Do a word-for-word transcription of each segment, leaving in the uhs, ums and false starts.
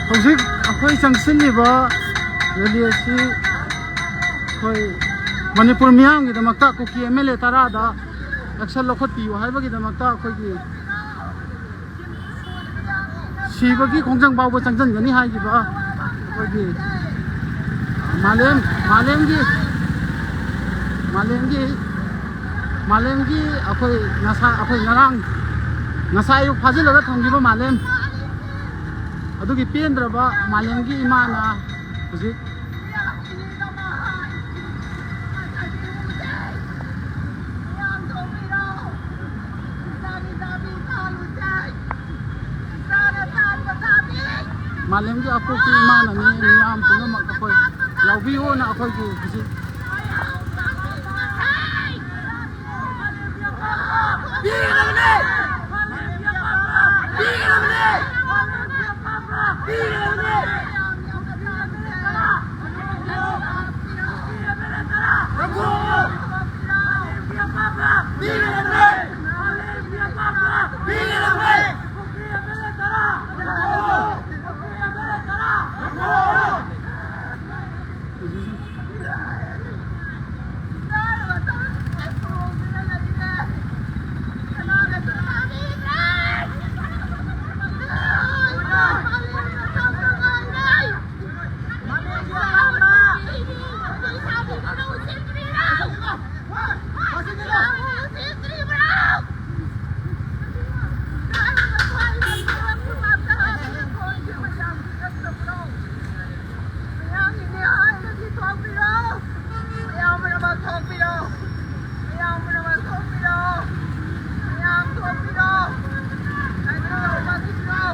ꯍꯧꯖꯤꯛ ꯑꯩꯈꯣꯏ ꯆꯪꯁꯤꯜꯂꯤꯕ ꯔꯦꯂꯤ ꯑꯁꯤ ꯑꯩꯈꯣꯏ ꯃꯅꯤꯄꯨꯔ ꯃꯤꯌꯥꯝꯒꯤꯗꯃꯛꯇ ꯀꯨꯀꯤ ꯑꯦꯝ ꯑꯦꯜ ꯑꯦ ꯇꯔꯥꯗ ꯑꯦꯛꯁꯟ ꯂꯧꯈꯠꯄꯤꯌꯨ ꯍꯥꯏꯕꯒꯤꯗꯃꯛꯇ ꯑꯩꯈꯣꯏꯒꯤ ꯁꯤꯕꯒꯤ ꯈꯣꯡꯖꯪ ꯐꯥꯎꯕ ꯆꯪꯁꯤꯟꯒꯅꯤ ꯍꯥꯏꯈꯤꯕ ꯑꯩꯈꯣꯏꯒꯤ ꯃꯥꯂꯦꯝ, ꯃꯥꯂꯦꯝꯒꯤ, ꯃꯥꯂꯦꯝꯒꯤ, ꯃꯥꯂꯦꯝꯒꯤ ꯑꯩꯈꯣꯏ ꯉꯁꯥ-, ꯑꯩꯈꯣꯏ ꯉꯔꯥꯡ, ꯉꯁꯥꯏ ꯑꯌꯨꯛ ꯐꯥꯖꯤꯜꯂꯒ ꯊꯝꯈꯤꯕ ꯃꯥꯂꯦꯝ, ꯑꯗꯨꯒꯤ ꯄꯦꯟꯗ꯭ꯔꯕ ꯃꯥꯂꯦꯝꯒꯤ ꯏꯃꯥꯅ ꯍꯧꯖꯤꯛ ꯃꯥꯂꯦꯝꯒꯤ ꯑꯄꯣꯛꯄꯤ ꯏꯃꯥꯅꯅꯤ, ꯃꯤꯌꯥꯝ ꯄꯨꯝꯅꯃꯛ ꯑꯩꯈꯣꯏ ꯌꯥꯎꯕꯤꯌꯣꯅ ꯑꯩꯈꯣꯏꯒꯤ ꯍꯧꯖꯤꯛ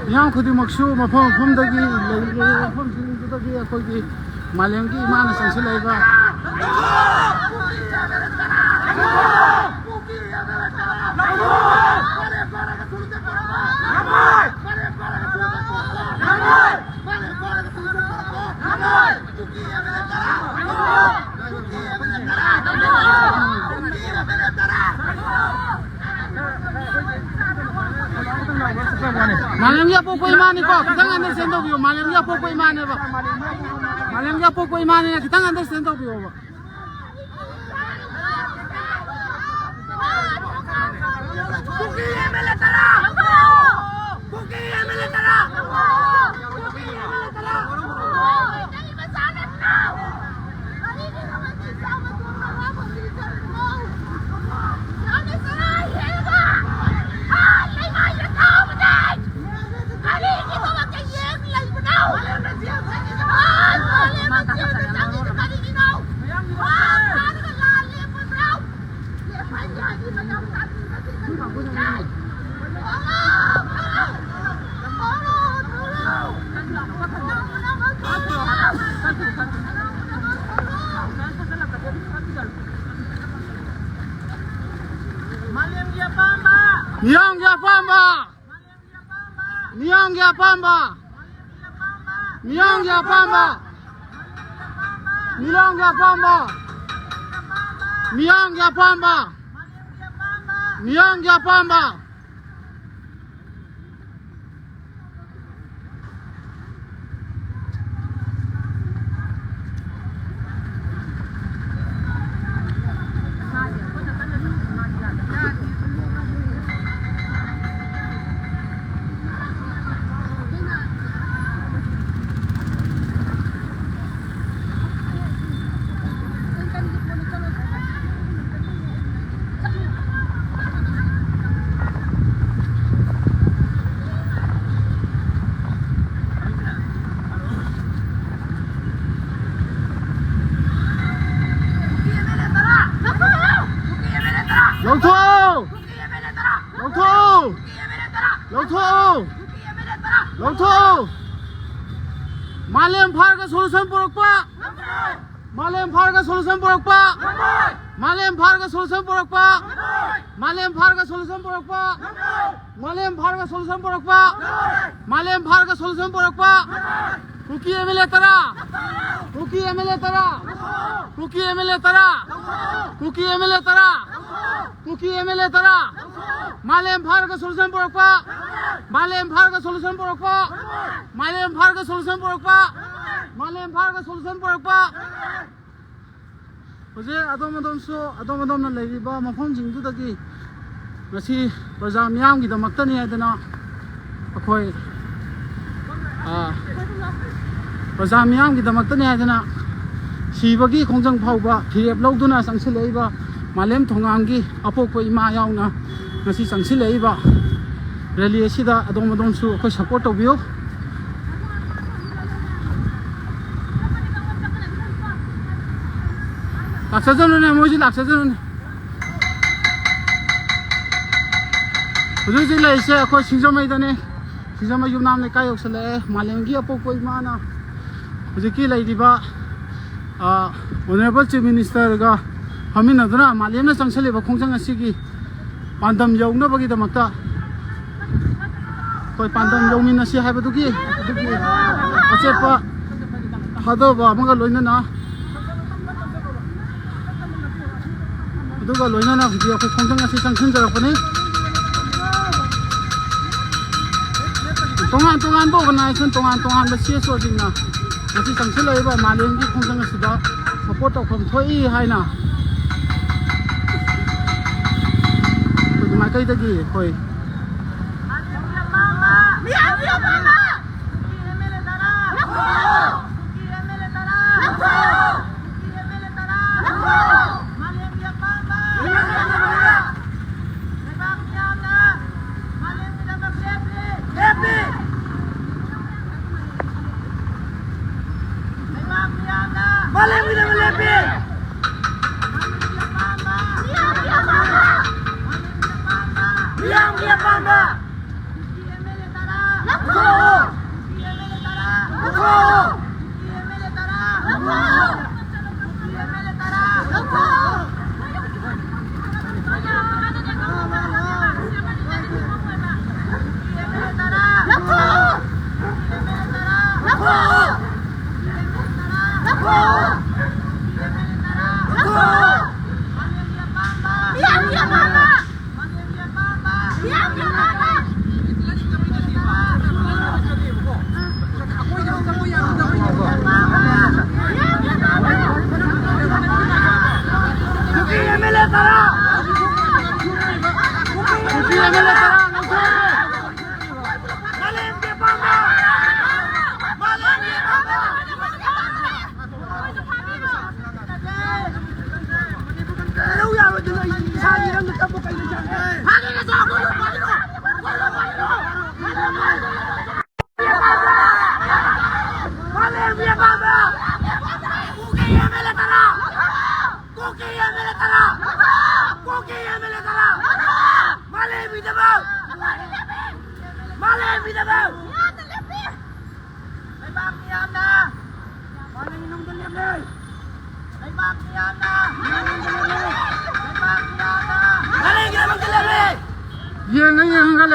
ꯃꯤꯌꯥꯝ ꯈꯨꯗꯤꯡꯃꯛꯁꯨ ꯃꯐꯝ ꯃꯐꯝꯗꯒꯤ, ꯂꯩꯔꯤꯕ ꯃꯐꯝꯁꯤꯡꯗꯨꯗꯒꯤ ꯑꯩꯈꯣꯏꯒꯤ ꯃꯥꯂꯦꯝꯒꯤ ꯏꯃꯥꯅ ꯆꯪꯁꯤꯜꯂꯛꯏꯕ ꯃꯥꯂꯦꯝꯒꯤ ꯑꯄꯣꯛꯄ ꯏꯃꯥꯅꯤꯀꯣ, ꯈꯤꯇꯪ understand ꯇꯧꯕꯤꯌꯣ꯫ ꯃꯥꯂꯦꯝꯒꯤ ꯑꯄꯣꯛꯄ ꯏꯃꯥꯅꯦꯕ꯫ ꯃꯥꯂꯦꯝꯒꯤ ꯑꯄꯣꯛꯄ ꯏꯃꯥꯅꯤꯅ ꯈꯤꯇꯪ understand ꯇꯧꯕꯤꯌꯣꯕ꯫ ꯃꯤꯌꯥꯝꯒꯤ ꯑꯄꯥꯝꯕ! ꯃꯤꯌꯥꯝꯒꯤ ꯑꯄꯥꯝꯕ! ꯃꯤꯌꯥꯝꯒꯤ ꯑꯄꯥꯝꯕ! ꯃꯤꯌꯥꯝꯒꯤ ꯑꯄꯥꯝꯕ! ꯃꯤꯌꯥꯝꯒꯤ ꯑꯄꯥꯝꯕ! ꯃꯤꯌꯥꯝꯒꯤ ꯑꯄꯥꯝꯕ! ꯂꯧꯊꯣꯛꯑꯣ! ꯂꯧꯊꯣꯛꯑꯣ! ꯂꯧꯊꯣꯛꯑꯣ! ꯂꯧꯊꯣꯛꯑꯣ! ꯃꯥꯂꯦꯝ ꯐꯥꯔꯒ ꯁꯣꯂꯨꯁꯟ ꯄꯨꯔꯛꯄ! ꯃꯥꯂꯦꯝ ꯐꯥꯔꯒ ꯁꯣꯂꯨꯁꯟ ꯄꯨꯔꯛꯄ! ꯃꯥꯂꯦꯝ ꯐꯥꯔꯒ ꯁꯣꯂꯨꯁꯟ ꯄꯨꯔꯛꯄ! ꯃꯥꯂꯦꯝ ꯐꯥꯔꯒ ꯁꯣꯂꯨꯁꯟ ꯄꯨꯔꯛꯄ! ꯃꯥꯂꯦꯝ ꯐꯥꯔꯒ ꯁꯣꯂꯨꯁꯟ ꯄꯨꯔꯛꯄ! ꯃꯥꯂꯦꯝ ꯐꯥꯔꯒ ꯁꯣꯂꯨꯁꯟ ꯄꯨꯔꯛꯄ! ꯀꯨꯀꯤ ꯑꯦꯝ ꯑꯦꯜ ꯑꯦ ꯇꯔꯥ! ꯀꯨꯀꯤ ꯑꯦꯝ ꯑꯦꯜ ꯑꯦ ꯇꯔꯥ! ꯀꯨꯀꯤ ꯑꯦꯝ ꯑꯦꯜ ꯑꯦ ꯇꯔꯥ! ꯀꯨꯀꯤ ꯑꯦꯝ ꯑꯦꯜ ꯑꯦ ꯇꯔꯥ! ꯀꯨꯀꯤ ꯑꯦꯝ ꯑꯦꯜ ꯑꯦ ꯇꯔꯥ! ꯃꯥꯂꯦꯝ ꯐꯥꯔꯒ ꯁꯣꯂꯨꯁꯟ ꯄꯨꯔꯛꯄ! ꯃꯥꯂꯦꯝ ꯐꯥꯔꯒ ꯁꯣꯂꯨꯁꯟ ꯄꯨꯔꯛꯄ! ꯃꯥꯂꯦꯝ ꯐꯥꯔꯒ ꯁꯣꯂꯨꯁꯟ ꯄꯨꯔꯛꯄ! ꯃꯥꯂꯦꯝ ꯐꯥꯔꯒ ꯁꯣꯂꯨꯁꯟ ꯄꯨꯔꯛꯄ! ꯍꯧꯖꯤꯛ ꯑꯗꯣꯝ ꯑꯗꯣꯝꯁꯨ, ꯑꯗꯣꯝ ꯑꯗꯣꯝꯅ ꯂꯩꯔꯤꯕ ꯃꯐꯝꯁꯤꯡꯗꯨꯗꯒꯤ ꯉꯁꯤ ꯄ꯭ꯔꯖꯥ ꯃꯤꯌꯥꯝꯒꯤꯗꯃꯛꯇꯅꯤ ꯍꯥꯏꯗꯅ ꯑꯩꯈꯣꯏ, ꯑ, ꯄ꯭ꯔꯖꯥ ꯃꯤꯌꯥꯝꯒꯤꯗꯃꯛꯇꯅꯤ ꯍꯥꯏꯗꯅ ꯁꯤꯕꯒꯤ ꯈꯣꯡꯖꯪ ꯐꯥꯎꯕ ꯐꯤꯔꯦꯞ ꯂꯧꯗꯨꯅ ꯆꯪꯁꯤꯜꯂꯛꯏꯕ ꯃꯥꯂꯦꯝ ꯊꯣꯉꯥꯝꯒꯤ ꯑꯄꯣꯛꯄ ꯏꯃꯥ ꯌꯥꯎꯅ ꯉꯁꯤ ꯆꯪꯁꯤꯜꯂꯛꯏꯕ ꯔꯦꯂꯤ ꯑꯁꯤꯗ ꯑꯗꯣꯝ ꯑꯗꯣꯝꯁꯨ ꯑꯩꯈꯣꯏ ꯁꯄꯣꯔꯠ ꯇꯧꯕꯤꯌꯨ꯫ ꯂꯥꯛꯆꯁꯅꯨꯅꯦ, ꯃꯣꯏꯁꯨ ꯂꯥꯛꯆꯁꯅꯨꯅꯦ꯫ ꯍꯧꯖꯤꯛ ꯍꯧꯖꯤꯛ ꯂꯩꯔꯤꯁꯦ ꯑꯩꯈꯣꯏ ꯁꯤꯡꯖꯃꯩꯗꯅꯦ꯫ ꯁꯤꯡꯖꯃꯩ ꯌꯨꯝꯅꯥꯝ ꯂꯩꯀꯥꯏ ꯌꯧꯁꯤꯜꯂꯛꯑꯦ꯫ ꯃꯥꯂꯦꯝꯒꯤ ꯑꯄꯣꯛꯄ ꯏꯃꯥꯅ ꯍꯧꯖꯤꯛꯀꯤ ꯂꯩꯔꯤꯕ, ꯑ, ꯑꯣꯅꯔꯦꯕꯜ ꯆꯤꯐ ꯃꯤꯅꯤꯁꯇꯔꯒ ꯐꯝꯃꯤꯟꯅꯗꯨꯅ ꯃꯥꯂꯦꯝꯅ ꯆꯪꯁꯤꯜꯂꯤꯕ ꯈꯣꯡꯖꯪ ꯑꯁꯤꯒꯤ ꯄꯥꯟꯗꯝ ꯌꯧꯅꯕꯒꯤꯗꯃꯛꯇ ꯑꯩꯈꯣꯏ ꯄꯥꯟꯗꯝ ꯌꯧꯃꯤꯟꯅꯁꯤ ꯍꯥꯏꯕꯗꯨꯒꯤ, ꯑꯗꯨꯒꯤ ꯑꯆꯦꯠꯄ ꯊꯥꯗꯕ ꯑꯃꯒ ꯂꯣꯏꯅꯅ, ꯑꯗꯨꯒ ꯂꯣꯏꯅꯅ ꯍꯧꯖꯤꯛ ꯑꯩꯈꯣꯏ ꯈꯣꯡꯖꯪ ꯑꯁꯤ ꯆꯪꯁꯤꯟꯖꯔꯛꯄꯅꯤ꯫ ꯇꯣꯉꯥꯟ ꯇꯣꯉꯥꯟꯕ ꯑꯣꯔꯒꯅꯥꯏꯖꯦꯁꯟ, ꯇꯣꯉꯥꯟ ꯇꯣꯉꯥꯟꯕ ꯁꯤ ꯑꯦꯁ ꯑꯣꯁꯤꯡꯅ ꯉꯁꯤ ꯆꯪꯁꯤꯜꯂꯛꯏꯕ ꯃꯥꯂꯦꯝꯒꯤ ꯈꯣꯡꯖꯪ ꯑꯁꯤꯗ ꯁꯄꯣꯔꯠ ꯇꯧꯐꯝ ꯊꯣꯛꯏ ꯍꯥꯏꯅ ꯑꯩꯈꯣꯏꯒꯤ ꯃꯥꯏꯀꯩꯗꯒꯤ ꯑꯩꯈꯣꯏ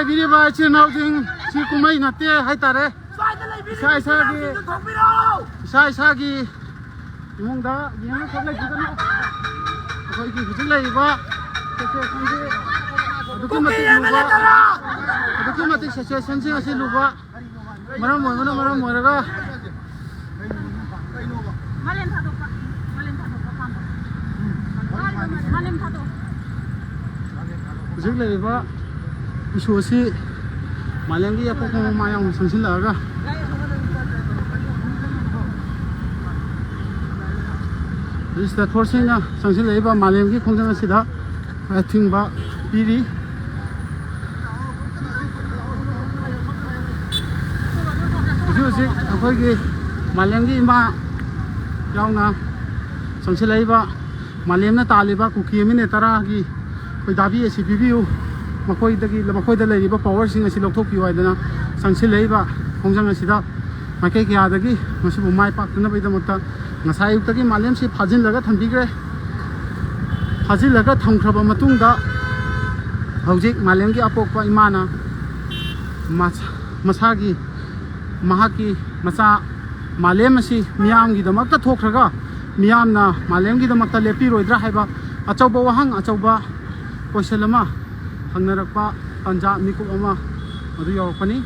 ꯂꯩꯕꯤꯔꯤꯕ ꯏꯆꯤꯜ ꯏꯅꯥꯎꯁꯤꯡ, ꯁꯤ ꯀꯨꯝꯍꯩ ꯅꯠꯇꯦ ꯍꯥꯏꯇꯥꯔꯦ꯫ ꯏꯁꯥ ꯏꯁꯥꯒꯤ, ꯏꯁꯥ ꯏꯁꯥꯒꯤ ꯏꯃꯨꯡꯗ ꯌꯦꯡꯉꯒ ꯈꯛ ꯂꯩꯕꯤꯒꯅꯨ꯫ ꯑꯩꯈꯣꯏꯒꯤ ꯍꯧꯖꯤꯛ ꯂꯩꯔꯤꯕ situationꯁꯤ ꯑꯗꯨꯛꯀꯤ ꯃꯇꯤꯛ ꯂꯨꯕ, ꯑꯗꯨꯛꯀꯤ ꯃꯇꯤꯛ situationꯁꯤ ꯉꯁꯤ ꯂꯨꯕ ꯃꯔꯝ ꯑꯣꯏꯕꯅ ꯃꯔꯝ ꯑꯣꯏꯔꯒ ꯃꯥꯂꯦꯝ ꯊꯥꯗꯣꯛꯄ, ꯃꯥꯂꯦꯝ ꯊꯥꯗꯣꯛꯄ ꯄꯥꯝꯕ꯫ ꯃꯥꯂꯦꯝ ꯊꯥꯗꯣꯛ꯫ ꯍꯧꯖꯤꯛ ꯂꯩꯔꯤꯕ ꯏꯁꯨ ꯑꯁꯤ ꯃꯥꯂꯦꯝꯒꯤ ꯑꯄꯣꯛꯄ ꯃꯃꯥ ꯌꯥꯎꯅ ꯆꯪꯁꯤꯜꯂꯛꯑꯒ ꯂꯤꯁꯇ ꯐꯣꯔꯁꯤꯡꯅ ꯆꯪꯁꯤꯜꯂꯛꯏꯕ ꯃꯥꯂꯦꯝꯒꯤ ꯈꯣꯡꯖꯪ ꯑꯁꯤꯗ ꯑꯊꯤꯡꯕ ꯄꯤꯔꯤ꯫ ꯍꯧꯖꯤꯛ ꯍꯧꯖꯤꯛ ꯑꯩꯈꯣꯏꯒꯤ ꯃꯥꯂꯦꯝꯒꯤ ꯏꯃꯥ ꯌꯥꯎꯅ ꯆꯪꯁꯤꯜꯂꯛꯏꯕ ꯃꯥꯂꯦꯝꯅ ꯇꯥꯜꯂꯤꯕ ꯀꯨꯀꯤ ꯑꯦꯝ ꯑꯦꯟ ꯑꯦ ꯇꯔꯥꯒꯤ ꯑꯩꯈꯣꯏ ꯗꯥꯕꯤ ꯑꯁꯤ ꯄꯤꯕꯤꯌꯨ꯫ ꯃꯈꯣꯏꯗꯒꯤ, ꯃꯈꯣꯏꯗ ꯂꯩꯔꯤꯕ ꯄꯋꯥꯔꯁꯤꯡ ꯑꯁꯤ ꯂꯧꯊꯣꯛꯄꯤꯌꯨ ꯍꯥꯏꯗꯅ ꯆꯪꯁꯤꯜꯂꯛꯏꯕ ꯈꯣꯡꯖꯪ ꯑꯁꯤꯗ ꯃꯥꯏꯀꯩ ꯀꯌꯥꯗꯒꯤ ꯃꯁꯤꯕꯨ ꯃꯥꯏ ꯄꯥꯛꯇꯅꯕꯒꯤꯗꯃꯛꯇ ꯉꯁꯥꯏ ꯑꯌꯨꯛꯇꯒꯤ ꯃꯥꯂꯦꯝꯁꯤ ꯐꯥꯖꯤꯜꯂꯒ ꯊꯝꯕꯤꯈ꯭ꯔꯦ꯫ ꯐꯥꯖꯤꯜꯂꯒ ꯊꯝꯈ꯭ꯔꯕ ꯃꯇꯨꯡꯗ ꯍꯧꯖꯤꯛ ꯃꯥꯂꯦꯝꯒꯤ ꯑꯄꯣꯛꯄ ꯏꯃꯥꯅ ꯃꯁꯥ-, ꯃꯁꯥꯒꯤ, ꯃꯍꯥꯛꯀꯤ ꯃꯆꯥ ꯃꯥꯂꯦꯝ ꯑꯁꯤ ꯃꯤꯌꯥꯝꯒꯤꯗꯃꯛꯇ ꯊꯣꯛꯈ꯭ꯔꯒ ꯃꯤꯌꯥꯝꯅ ꯃꯥꯂꯦꯝꯒꯤꯗꯃꯛꯇ ꯂꯦꯞꯄꯤꯔꯣꯏꯗ꯭ꯔꯥ ꯍꯥꯏꯕ ꯑꯆꯧꯕ ꯋꯥꯍꯪ, ꯑꯆꯧꯕ ꯀꯣꯏꯁꯟ ꯑꯃ ꯍꯪꯅꯔꯛꯄ ꯇꯥꯟꯖꯥ ꯃꯤꯀꯨꯞ ꯑꯃ ꯃꯗꯨ ꯌꯧꯔꯛꯄꯅꯤ꯫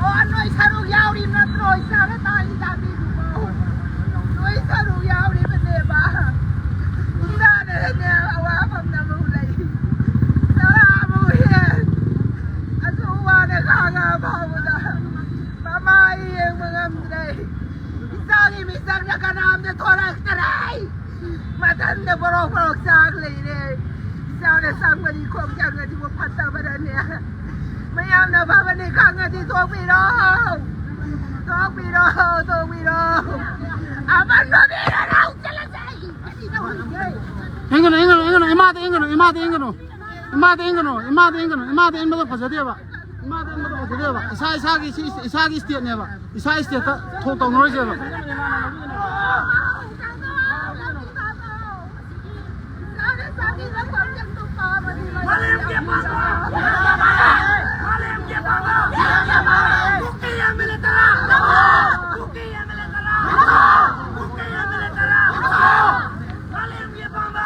ꯑꯣ, ꯅꯣꯏ ꯁꯔꯨꯛ ꯌꯥꯎꯔꯤ ꯅꯠꯇ꯭ꯔꯣ? ꯏꯆꯥꯅ ꯇꯥꯛꯏ ꯇꯥꯛꯄꯤꯗꯨꯕꯣ? ꯅꯣꯏ ꯁꯔꯨꯛ ꯌꯥꯎꯔꯤꯕꯅꯦꯕ꯫ ꯏꯆꯥꯅꯅꯦ ꯑꯋꯥꯐꯝꯅ ꯑꯃꯨꯛ ꯂꯩ꯫ ꯆꯔꯥ ꯑꯃꯨꯛ ꯍꯦꯟ꯫ ꯑꯁꯨꯛ ꯋꯥꯅ ꯈꯥꯡꯉ ꯐꯥꯎꯕ ꯑꯩ ꯌꯦꯡꯕ ꯉꯝꯗ꯭ꯔꯦ꯫ ꯏꯆꯥꯒꯤ ꯃꯤꯆꯪꯗ ꯀꯅꯥꯝꯇ ꯊꯣꯔꯛꯇꯔꯦ꯫ ꯃꯊꯟꯗ ꯕꯣꯔꯣꯛ ꯕꯣꯔꯣꯛ ꯆꯥꯛ ꯂꯩꯔꯦ꯫ ꯏꯆꯥꯅ ꯆꯪꯕꯗꯤ ꯈꯣꯡ ꯆꯪꯉꯗꯤꯕꯨ ꯐꯠꯇꯕꯅꯅꯦ꯫ ꯃꯌꯥꯝꯅ ꯐꯕꯅꯤ ꯈꯪꯉꯗꯤ ꯊꯣꯛꯄꯤꯔꯣ꯫ ꯊꯣꯛꯄꯤꯔꯣ, ꯊꯣꯛꯄꯤꯔꯣ꯫ ꯑꯃꯟꯕ ꯄꯤꯔꯅꯨ, ꯆꯠꯂꯁꯦ꯫ ꯀꯔꯤ ꯇꯧꯔꯤꯒꯦ? ꯏꯟꯒꯅꯨ, ꯏꯟꯒꯅꯨ, ꯏꯟꯒꯅꯨ, ꯏꯃꯥꯗ ꯏꯟꯒꯅꯨ, ꯏꯃꯥꯗ ꯏꯟꯒꯅꯨ꯫ ꯏꯃꯥꯗ ꯏꯟꯒꯅꯨ, ꯏꯃꯥꯗ ꯏꯟꯒꯅꯨ, ꯏꯃꯥꯗ ꯏꯟꯕꯗꯣ ꯐꯖꯗꯦꯕ꯫ ꯏꯃꯥꯗ ꯏꯟꯕꯗꯣ ꯐꯖꯗꯦꯕ꯫ ꯏꯁꯥ, ꯏꯁꯥꯒꯤ, ꯁꯤ ꯏꯁꯥꯒꯤ stateꯅꯦꯕ꯫ ꯏꯁꯥ stateꯇ ꯊꯣꯛ ꯇꯧꯅꯔꯣꯏꯁꯦꯕ꯫ ꯃꯥꯂꯦꯝꯒꯤ ꯑꯄꯥꯝꯕ! ꯃꯥꯂꯦꯝꯒꯤ ꯑꯄꯥꯝꯕ! ꯀꯨꯀꯤ MLA ꯇꯔꯥ! ꯀꯨꯀꯤ MLA ꯇꯔꯥ! ꯀꯨꯀꯤ MLA ꯇꯔꯥ! ꯃꯥꯂꯦꯝꯒꯤ ꯑꯄꯥꯝꯕ!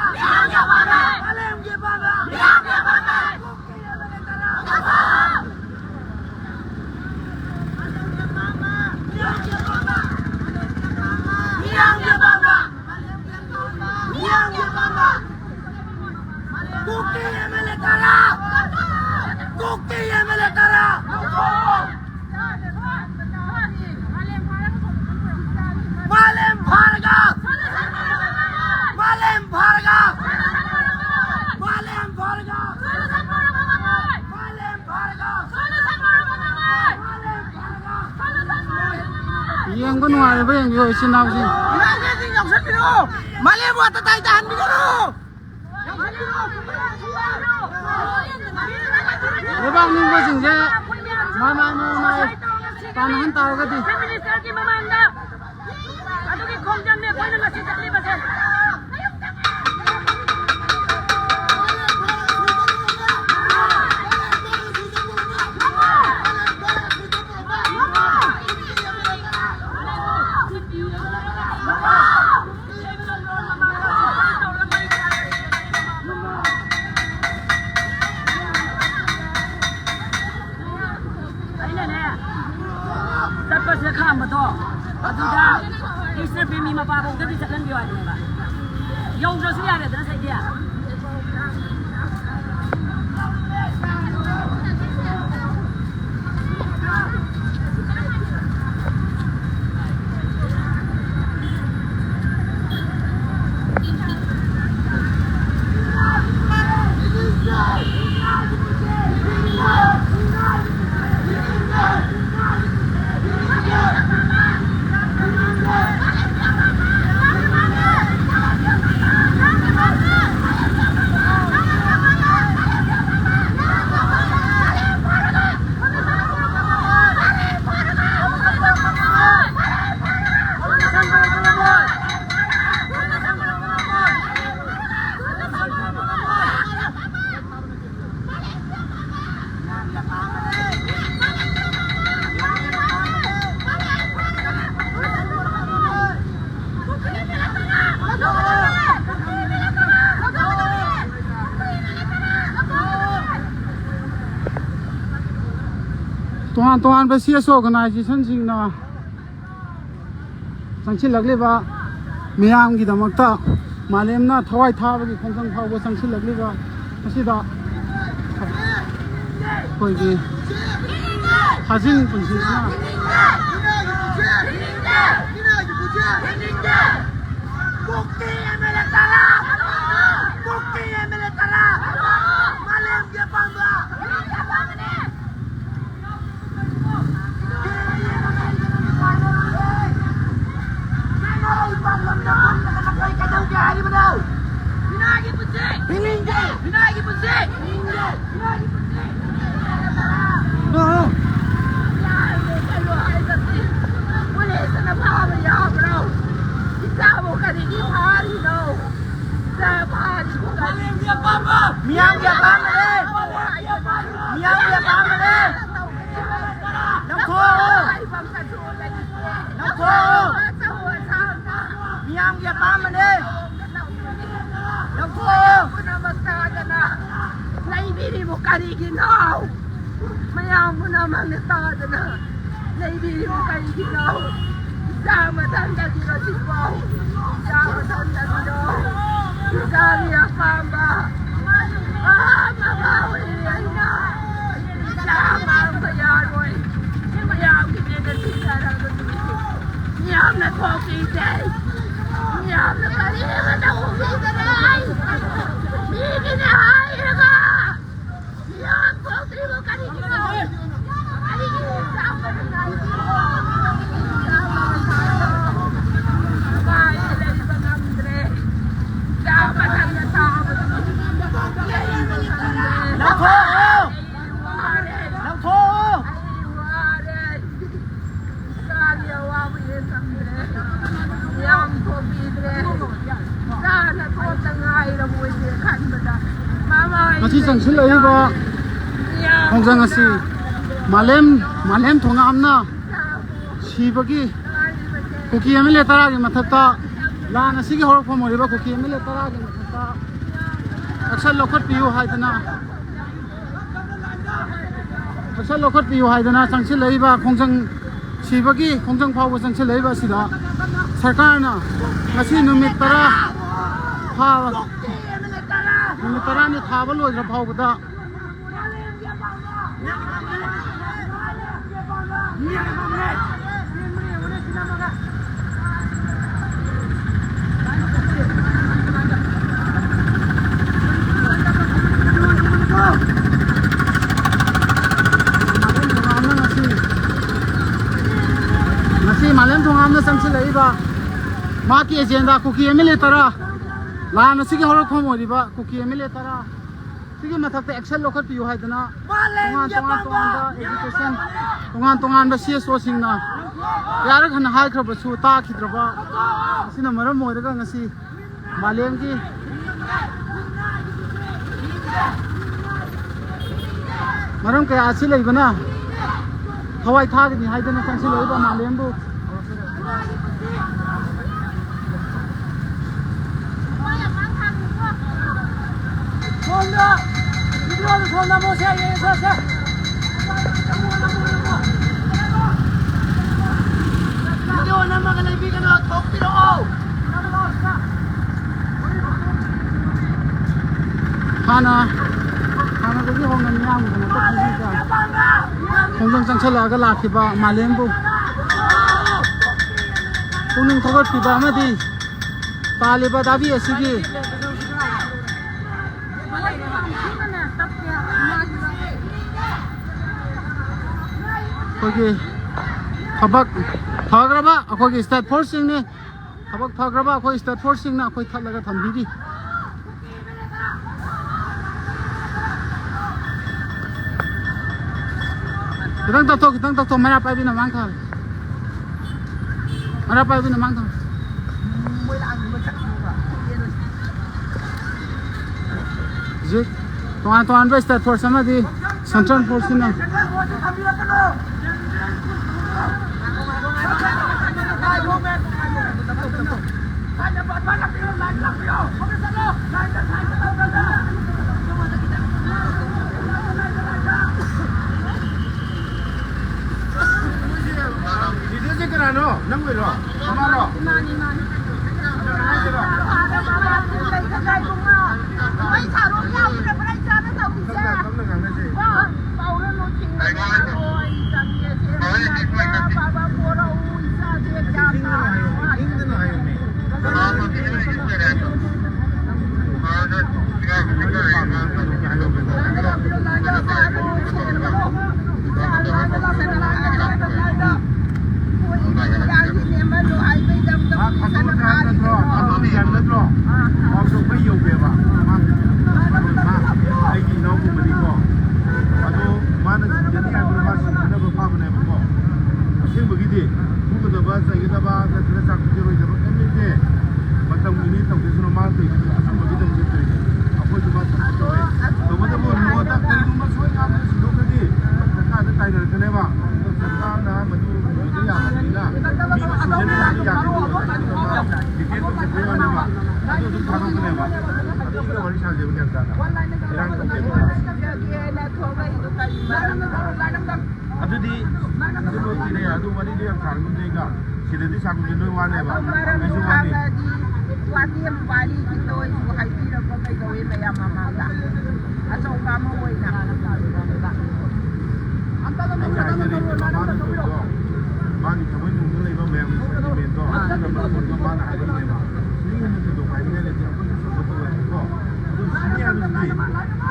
ꯃꯥꯂꯦꯝꯒꯤ ꯑꯄꯥꯝꯕ! ꯀꯨꯀꯤ MLA ꯇꯔꯥ! ꯃꯤꯌꯥꯝꯒꯤ ꯑꯄꯥꯝꯕ! ꯃꯤꯌꯥꯝꯒꯤ ꯑꯄꯥꯝꯕ! ꯀꯨꯀꯤ MLA ꯇꯔꯥ! ꯀꯨꯀꯤ MLA ꯇꯔꯥ! ꯃꯥꯂꯦꯝ ꯐꯥꯔꯒ! ꯃꯥꯂꯦꯝ ꯐꯥꯔꯒ! ꯃꯥꯂꯦꯝ ꯐꯥꯔꯒ! ꯃꯥꯂꯦꯝ ꯐꯥꯔꯒ! ꯌꯦꯡꯕ ꯅꯨꯡꯉꯥꯏꯔꯕ ꯌꯦꯡꯕꯤꯌꯨ, ꯏꯆꯤꯟ ꯏꯅꯥꯎꯁꯤꯡ꯫ ꯃꯥꯂꯦꯝꯕꯨ ꯑꯇꯇꯥꯏ ꯇꯥꯍꯟꯕꯤꯒꯅꯨ! ꯂꯩꯕꯥꯛ ꯅꯤꯡꯕꯁꯤꯡꯁꯦ ꯃꯃꯥꯏ ꯃꯃꯥꯏ ꯇꯥꯟꯅꯍꯟ ꯇꯥꯔꯒꯗꯤ꯫ ꯆꯤꯐ ꯃꯤꯅꯤꯁꯇꯔꯒꯤ ꯃꯃꯥꯡꯗ ꯑꯗꯨꯒꯤ ꯈꯣꯡꯖꯪꯅꯦ ꯑꯩꯈꯣꯏꯅ ꯉꯁꯤ ꯆꯠꯂꯤꯕꯁꯦ꯫ ꯑꯩꯅꯅꯦ, ꯆꯠꯄꯁꯤꯗ ꯈꯥꯝꯕꯗꯣ, ꯑꯗꯨꯗ ꯀ꯭ꯔꯤꯁꯅ ꯄ꯭ꯔꯦꯃꯤ ꯃꯄꯥꯐꯧꯗꯗꯤ ꯆꯠꯍꯟꯕꯤꯌꯨ ꯍꯥꯏꯕꯅꯦꯕ꯫ ꯌꯧꯗ꯭ꯔꯁꯨ ꯌꯥꯔꯦꯗꯅ ꯁꯩꯗꯤ꯫ ꯇꯣꯉꯥꯟꯕ ꯁꯤ ꯑꯦꯁ ꯑꯣꯔꯒꯅꯥꯏꯖꯦꯁꯟꯁꯤꯡꯅ ꯆꯪꯁꯤꯜꯂꯛꯂꯤꯕ ꯃꯤꯌꯥꯝꯒꯤꯗꯃꯛꯇ ꯃꯥꯂꯦꯝꯅ ꯊꯋꯥꯏ ꯊꯥꯕꯒꯤ ꯈꯣꯡꯖꯪ ꯐꯥꯎꯕ ꯆꯪꯁꯤꯜꯂꯛꯂꯤꯕ ꯑꯁꯤꯗ ꯑꯩꯈꯣꯏꯒꯤ ꯁꯥꯖꯤꯟ ꯄꯨꯟꯁꯤꯁꯤꯅ ꯀꯨꯀꯤ ꯑꯦꯝ ꯑꯦꯜ ꯑꯦ ꯇꯔꯥ! ꯀꯨꯀꯤ ꯑꯦꯝ ꯑꯦꯜ ꯑꯦ ꯇꯔꯥ! ꯃꯥꯂꯦꯝꯒꯤ ꯑꯄꯥꯝꯕ! ꯄꯨꯂꯤꯁꯅ ꯐꯥꯕ ꯌꯥꯕ꯭ꯔꯣ? ꯏꯆꯥꯕꯨ ꯀꯔꯤꯒꯤ ꯐꯥꯔꯤꯅꯣ? ꯏꯆꯥ ꯐꯥꯔꯤꯕꯨ ꯀꯔꯤꯒꯤꯅꯣ? ꯃꯤꯌꯥꯝꯒꯤ ꯑꯄꯥꯝꯕꯅꯦ! ꯃꯤꯌꯥꯝꯒꯤ ꯑꯄꯥꯝꯕꯅꯦ! ꯂꯧꯊꯣꯛꯑꯣ! ꯂꯧꯊꯣꯛꯑꯣ! ꯃꯤꯌꯥꯝꯒꯤ ꯑꯄꯥꯝꯕꯅꯦ! ꯂꯧꯊꯣꯛꯑꯣ! ꯄꯨꯝꯅꯃꯛ ꯇꯥꯗꯅ ꯂꯩꯕꯤꯔꯤꯕꯨ ꯀꯔꯤꯒꯤꯅꯣ? ꯃꯌꯥꯝ ꯄꯨꯝꯅꯃꯛꯅ ꯇꯥꯗꯅ ꯂꯩꯕꯤꯔꯤꯕꯨ ꯀꯔꯤꯒꯤꯅꯣ? ꯏꯆꯥ ꯃꯊꯟꯇꯒꯤꯔꯣ ꯁꯤꯕꯣ? ꯏꯆꯥ ꯃꯊꯟꯇꯒꯤꯔꯣ? ꯏꯆꯥꯒꯤ ꯑꯄꯥꯝꯕ ꯑꯄꯥꯝꯕ ꯑꯣꯏꯔꯦ ꯑꯩꯅ꯫ ꯏꯆꯥ ꯃꯥꯡꯕ ꯌꯥꯔꯣꯏ꯫ ꯃꯌꯥꯝꯒꯤꯅꯦꯅ ꯊꯤꯖꯔꯒꯁꯨ ꯃꯤꯌꯥꯝꯅ ꯊꯣꯛꯄꯤꯗꯦ꯫ ꯃꯤꯌꯥꯝꯅ ꯀꯔꯤꯃꯠꯇ ꯎꯕꯤꯗꯔꯦ꯫ ꯃꯤꯒꯤꯅꯦ ꯍꯥꯏꯔꯒ ꯃꯤꯌꯥꯝ ꯊꯣꯛꯇ꯭ꯔꯤꯕ ꯀꯔꯤꯒꯤꯅꯣ? ꯀꯔꯤꯒꯤ ꯆꯥꯕ ꯅꯨꯡꯉꯥꯏꯇ꯭ꯔꯤꯅꯣ? ꯃꯥꯏ ꯂꯩꯕ ꯉꯝꯗ꯭ꯔꯦ꯫ ꯆꯥꯕ ꯊꯛꯄ ꯆꯥꯕꯗ ꯂꯩꯕ ꯉꯝꯗ꯭ꯔꯦ꯫ ꯂꯧꯊꯣꯛꯑꯣ! ꯑꯩ ꯋꯥꯔꯦ꯫ ꯂꯧꯊꯣꯛꯑꯣ! ꯑꯩ ꯋꯥꯔꯦ꯫ ꯏꯆꯥꯒꯤ ꯑꯋꯥꯕ ꯌꯦꯡ ꯉꯝꯗ꯭ꯔꯦ꯫ ꯌꯥꯝ ꯊꯣꯛꯄꯤꯗ꯭ꯔꯦ꯫ ꯏꯆꯥꯅ ꯊꯣꯛꯇ ꯉꯥꯏꯔꯕꯣꯏꯁꯦ ꯈꯟꯕꯗ ꯃꯃꯥ ꯉꯁꯤ ꯆꯪꯁꯤꯜꯂꯛꯏꯕ ꯌꯥꯝ ꯈꯣꯡꯖꯪ ꯑꯁꯤ ꯃꯥꯂꯦꯝ, ꯃꯥꯂꯦꯝ ꯊꯣꯉꯥꯝꯅ ꯁꯤꯕꯒꯤ ꯀꯨꯀꯤ ꯑꯦꯝ ꯑꯦꯜ ꯑꯦ ꯇꯔꯥꯒꯤ ꯃꯊꯛꯇ, ꯂꯥꯟ ꯑꯁꯤꯒꯤ ꯍꯧꯔꯛꯐꯝ ꯑꯣꯏꯔꯤꯕ ꯀꯨꯀꯤ ꯑꯦꯝ ꯑꯦꯜ ꯑꯦ ꯇꯔꯥꯒꯤ ꯃꯊꯛꯇ action ꯂꯧꯈꯠꯄꯤꯌꯨ ꯍꯥꯏꯗꯅ ꯅꯛꯁꯜ ꯂꯧꯈꯠꯄꯤꯌꯨ ꯍꯥꯏꯗꯅ ꯆꯪꯁꯤꯜꯂꯛꯏꯕ ꯈꯣꯡꯖꯪ ꯁꯤꯕꯒꯤ ꯈꯣꯡꯖꯪ ꯐꯥꯎꯕ ꯆꯪꯁꯤꯜꯂꯛꯏꯕ ꯑꯁꯤꯗ ꯁꯔꯀꯥꯔꯅ ꯉꯁꯤ ꯅꯨꯃꯤꯠ ꯇꯔꯥ ꯐꯥꯕ, ꯅꯨꯃꯤꯠ ꯇꯔꯥꯅꯤ ꯊꯥꯕ ꯂꯣꯏꯈ꯭ꯔ ꯐꯥꯎꯕꯗ ꯉꯁꯤ ꯃꯥꯂꯦꯝ ꯊꯣꯉꯥꯝꯅ ꯆꯪꯁꯤꯜꯂꯛꯏꯕ ꯃꯍꯥꯛꯀꯤ agenda Kuki M L A ꯇꯔꯥ, ꯂꯥꯟ ꯑꯁꯤꯒꯤ ꯍꯧꯔꯛꯐꯝ ꯑꯣꯏꯔꯤꯕ ꯀꯨꯀꯤ ꯑꯦꯝ ꯑꯦꯜ ꯑꯦ ꯇꯔꯥ ꯁꯤꯒꯤ ꯃꯊꯛꯇ action ꯂꯧꯈꯠꯄꯤꯌꯨ ꯍꯥꯏꯗꯅ ꯇꯣꯉꯥꯟ ꯇꯣꯉꯥꯟꯕ agitation, ꯇꯣꯉꯥꯟ ꯇꯣꯉꯥꯟꯕ C S O ꯁꯤꯡꯅ ꯀꯌꯥꯔꯛ ꯍꯟꯅ ꯍꯥꯏꯈ꯭ꯔꯕꯁꯨ ꯇꯥꯈꯤꯗ꯭ꯔꯕ ꯑꯁꯤꯅ ꯃꯔꯝ ꯑꯣꯏꯔꯒ ꯉꯁꯤ ꯃꯥꯂꯦꯝꯒꯤ ꯃꯔꯝ ꯀꯌꯥ ꯑꯁꯤ ꯂꯩꯕꯅ ꯊꯋꯥꯏ ꯊꯥꯒꯅꯤ ꯍꯥꯏꯗꯅ ꯆꯪꯁꯤꯜꯂꯛꯏꯕ ꯃꯥꯂꯦꯝꯕꯨ ꯁꯣꯝꯗ ꯚꯤꯗꯤꯑꯣꯗ ꯁꯣꯝꯗ ꯑꯃꯨꯛ ꯁꯦ, ꯌꯦꯡꯉꯦ, ꯁꯦ, ꯁꯦ꯫ ꯚꯤꯗꯤꯑꯣ ꯅꯝꯃꯒ ꯂꯩꯕꯤꯒꯅꯨ, ꯊꯣꯛꯄꯤꯔꯛꯑꯣ꯫ ꯍꯥꯟꯅ, ꯍꯥꯟꯅꯗꯒꯤ ꯍꯧꯅ ꯃꯤꯌꯥꯝꯒꯤꯗꯃꯛꯇ ꯈꯣꯡꯖꯪ ꯀꯌꯥ, ꯈꯣꯡꯖꯪ ꯆꯪꯁꯜꯂꯛꯑꯒ ꯂꯥꯛꯈꯤꯕ ꯃꯥꯂꯦꯝꯕꯨ ꯄꯨꯛꯅꯤꯡ ꯊꯧꯒꯠꯄꯤꯕ ꯑꯃꯗꯤ ꯇꯥꯜꯂꯤꯕ ꯗꯥꯕꯤ ꯑꯁꯤꯒꯤ ꯑꯩꯈꯣꯏꯒꯤ ꯊꯕꯛ ꯐꯈ꯭ꯔꯕ ꯑꯩꯈꯣꯏꯒꯤ state force ꯁꯤꯡꯅꯤ꯫ ꯊꯕꯛ ꯐꯈ꯭ꯔꯕ ꯑꯩꯈꯣꯏ state force ꯁꯤꯡꯅ ꯑꯩꯈꯣꯏ ꯊꯠꯂꯒ ꯊꯝꯕꯤꯔꯤ꯫ ꯈꯤꯇꯪ ꯇꯞꯊꯣꯛ, ꯈꯤꯇꯪ ꯇꯞꯊꯣꯛ, ꯃꯩꯔꯥ ꯄꯥꯏꯕꯤꯅ ꯃꯥꯡ ꯊꯝꯃꯦ꯫ ꯃꯩꯔꯥ ꯄꯥꯏꯕꯤꯅ ꯃꯥꯡ ꯊꯝꯃꯦ꯫ ꯍꯧꯖꯤꯛ ꯇꯣꯉꯥꯟ ꯇꯣꯉꯥꯟꯕ state force ꯑꯃꯗꯤ central force ꯁꯤꯅ ꯀꯅꯥꯅꯣ? ꯅꯪ ꯑꯣꯏꯔꯣ? ꯏꯃꯥꯔꯣ? ꯏꯃꯥꯅꯤ, ꯏꯃꯥꯅꯤ꯫ ꯀꯅꯥ ꯍꯥꯏꯁꯤꯔꯣ? ꯃꯩ ꯊꯥꯔꯣ, ꯌꯥꯎꯗ꯭ꯔꯕ꯭ꯔꯥ? ꯏꯆꯥꯅ ꯇꯧꯔꯤꯁꯦ꯫ ꯇꯞꯅ, ꯇꯞꯅ ꯉꯥꯡꯅꯁꯦ꯫ ꯀꯣ, ꯄꯥꯎꯔꯅꯨ, ꯊꯤꯡꯉꯅꯨ꯫ ꯑꯩ ꯆꯪꯉꯦ, ꯁꯦꯝꯕ ꯌꯥꯗꯦ꯫ ꯕꯥꯕꯥ ꯄꯣꯔꯛꯎ, ꯏꯆꯥꯁꯦ ꯒ꯭ꯌꯥꯟ ꯇꯥꯔꯣ꯫ ꯏꯪꯗꯅ ꯍꯥꯏꯌꯨꯅꯦ꯫ ꯃꯥ ꯈꯪꯗꯕ ꯇꯥꯏꯞ ꯅꯠꯇ꯭ꯔꯣ? ꯃꯥ ꯈꯪꯗꯕ ꯇꯥꯏꯞ ꯅꯠꯇ꯭ꯔꯣ? ꯃꯥ ꯑꯩꯒꯤ ꯏꯅꯥꯎꯒꯨꯝꯕꯅꯤꯀꯣ꯫ ꯑꯗꯣ ꯃꯥꯅ ꯁꯤꯖꯅꯤ ꯍꯥꯏꯕꯗꯣ ꯃꯥ ꯁꯤꯖꯅꯕ ꯐꯥꯕꯅꯦꯕꯀꯣ꯫ ꯑꯁꯦꯡꯕꯒꯤꯗꯤ ꯐꯨꯒꯗꯕ, ꯆꯩꯒꯗꯕ ꯅꯠꯇ꯭ꯔꯒ ꯆꯥꯛ ꯄꯤꯖꯔꯣꯏꯗꯕ ꯀꯔꯤꯝ ꯂꯩꯇꯦ꯫ ꯃꯇꯝꯒꯤꯅꯤ ꯇꯧꯗꯣꯏꯁꯤꯅ ꯃꯥꯅ ꯇꯧꯔꯤꯗꯨꯗꯤ ꯑꯆꯨꯝꯕꯒꯤꯗꯃꯛꯇ ꯇꯧꯔꯤꯅꯤ꯫ ꯑꯩꯈꯣꯏꯁꯨ ꯃꯥ ꯁꯞꯄꯣꯔꯠ ꯇꯧꯋꯦ꯫ ꯇꯧꯕꯇꯕꯨ ꯂꯣꯗ ꯀꯔꯤꯒꯨꯝꯕ ꯁꯣꯏ ꯉꯥꯝꯗꯅ ꯁꯤꯟꯗꯣꯛꯈ꯭ꯗꯤ ꯁꯔꯀꯥꯔꯗ ꯇꯥꯏꯅꯔꯛꯀꯅꯦꯕ꯫ ꯑꯗꯣ ꯁꯔꯀꯥꯔꯅ ꯃꯗꯨ ꯂꯣꯗ ꯌꯥꯗꯕꯅꯤꯅ ꯃꯤꯗꯨ ꯁꯤꯖꯟꯅꯗꯤ ꯌꯥꯗꯦ꯫ ꯗꯤꯕꯦꯠꯇꯣ ꯆꯠꯄ ꯌꯥꯎꯅꯦꯕ꯫ ꯑꯗꯨ ꯑꯗꯨꯝ ꯊꯥꯗꯣꯛꯄꯅꯦꯕ꯫ ꯑꯗꯨꯒꯤꯗ ꯋꯥꯔꯤ ꯁꯥꯁꯦꯕ ꯒ꯭ꯌꯥꯟ ꯇꯥꯅ꯫ ꯏꯔꯥꯡ ꯇꯧꯗꯦꯕ꯫ ꯑꯗꯨꯗꯤ ꯑꯗꯨ ꯂꯣꯏ ꯀꯤꯔꯦ꯫ ꯑꯗꯨ ꯋꯥꯔꯤꯗꯣ ꯌꯥꯝ ꯁꯥꯡꯗꯣꯏꯅꯦ ꯑꯩꯒ꯫ ꯁꯤꯗꯗꯤ ꯁꯥꯡꯗꯣꯏꯅꯦ, ꯅꯣꯏ ꯋꯥꯅꯦꯕ꯫ ꯑꯗꯨ ꯃꯔꯝ ꯑꯩꯁꯨ ꯋꯥꯅꯤ꯫ ꯈꯪꯉꯗꯤ ꯋꯥꯔꯤ ꯑꯃ ꯋꯥꯔꯤꯒꯤꯗ ꯑꯣꯏꯁꯨ ꯍꯥꯏꯕꯤꯔꯛꯄ ꯀꯩꯗꯧꯋꯤ ꯃꯌꯥꯝ ꯃꯃꯥꯡꯗ꯫ ꯑꯆꯧꯕ ꯑꯃ ꯑꯣꯏꯅ꯫ ꯑꯩꯅ ꯍꯥꯏꯖꯔꯤꯁꯦ ꯃꯃꯥꯅ ꯇꯧꯔꯤꯗꯣ ꯃꯥꯒꯤ ꯊꯃꯣꯏ ꯅꯨꯡꯗ ꯂꯩꯕ ꯃꯌꯥꯝꯒꯤ ꯁꯦꯟꯇꯤꯃꯦꯟꯗꯣ ꯑꯗꯨꯅ ꯃꯔꯝ ꯑꯣꯏꯔꯒ ꯃꯥꯅ ꯍꯥꯏꯔꯛꯏꯅꯦꯕ꯫ ꯁꯤꯗꯒꯤ ꯍꯦꯟꯅ ꯊꯣꯏꯗꯣꯛꯄ ꯍꯥꯏꯅꯤꯡꯉꯥꯏ ꯂꯩꯇꯦ꯫ ꯑꯩꯈꯣꯏꯁꯨ ꯁꯞꯄꯣꯔꯠ ꯇꯧꯋꯦꯕꯀꯣ꯫ ꯑꯗꯨ ꯁꯤꯅꯤ ꯍꯥꯏꯕꯁꯤꯗꯤ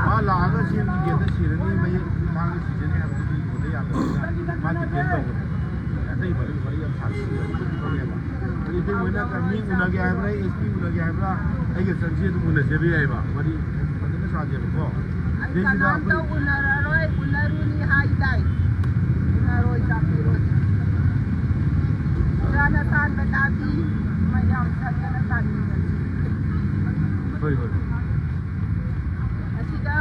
ꯃꯥ ꯂꯥꯛꯑꯒ ꯁꯤ ꯑꯦꯝꯒꯤ ꯒꯦꯠꯇ ꯁꯤꯔꯅꯤ, ꯃꯌꯦꯛ ꯊꯥꯡꯅ ꯁꯤꯖꯅꯤ ꯍꯥꯏꯕꯗꯨꯗꯤ ꯂꯣꯟꯗ ꯌꯥꯗꯕꯅꯤꯅ ꯃꯥ ꯗꯤꯐꯦꯟ ꯇꯧꯕꯅꯦ꯫ ꯑꯇꯩ ꯃꯔꯤ ꯋꯥꯔꯤ ꯌꯥꯝ ꯁꯥꯟꯅꯕꯅꯦꯕ꯫ ꯏꯇꯩꯃꯣꯏꯅ ꯃꯤ ꯎꯅꯒꯦ ꯍꯥꯏꯕ꯭ꯔꯥ, ꯑꯦꯁ ꯄꯤ ꯎꯅꯒꯦ ꯍꯥꯏꯕ꯭ꯔꯥ, ꯑꯩꯒ ꯆꯪꯁꯤ ꯑꯗꯨꯝ ꯎꯅꯖꯕ ꯌꯥꯏꯕ꯫ ꯋꯥꯔꯤ ꯐꯖꯅ ꯁꯥꯁꯦꯕꯀꯣ꯫ ꯑꯩ ꯁꯤꯗꯩꯁꯤꯗ ꯀꯅꯥꯝꯇ ꯑꯩꯈꯣꯏ ꯎꯅꯔꯔꯣꯏ, ꯎꯅꯔꯨꯅꯤ ꯍꯥꯏꯗꯥꯏ? ꯎꯅꯔꯣꯏ, ꯇꯥꯛꯄꯤꯔꯣꯏ꯫ ꯏꯆꯥꯅ ꯇꯥꯟꯕ ꯇꯥꯕꯤ, ꯃꯌꯥꯝ ꯆꯪꯗꯅ ꯇꯥꯟꯃꯤꯟꯅꯁꯤ꯫ ꯍꯣꯏ, ꯍꯣꯏ꯫ ꯑꯁꯤꯗ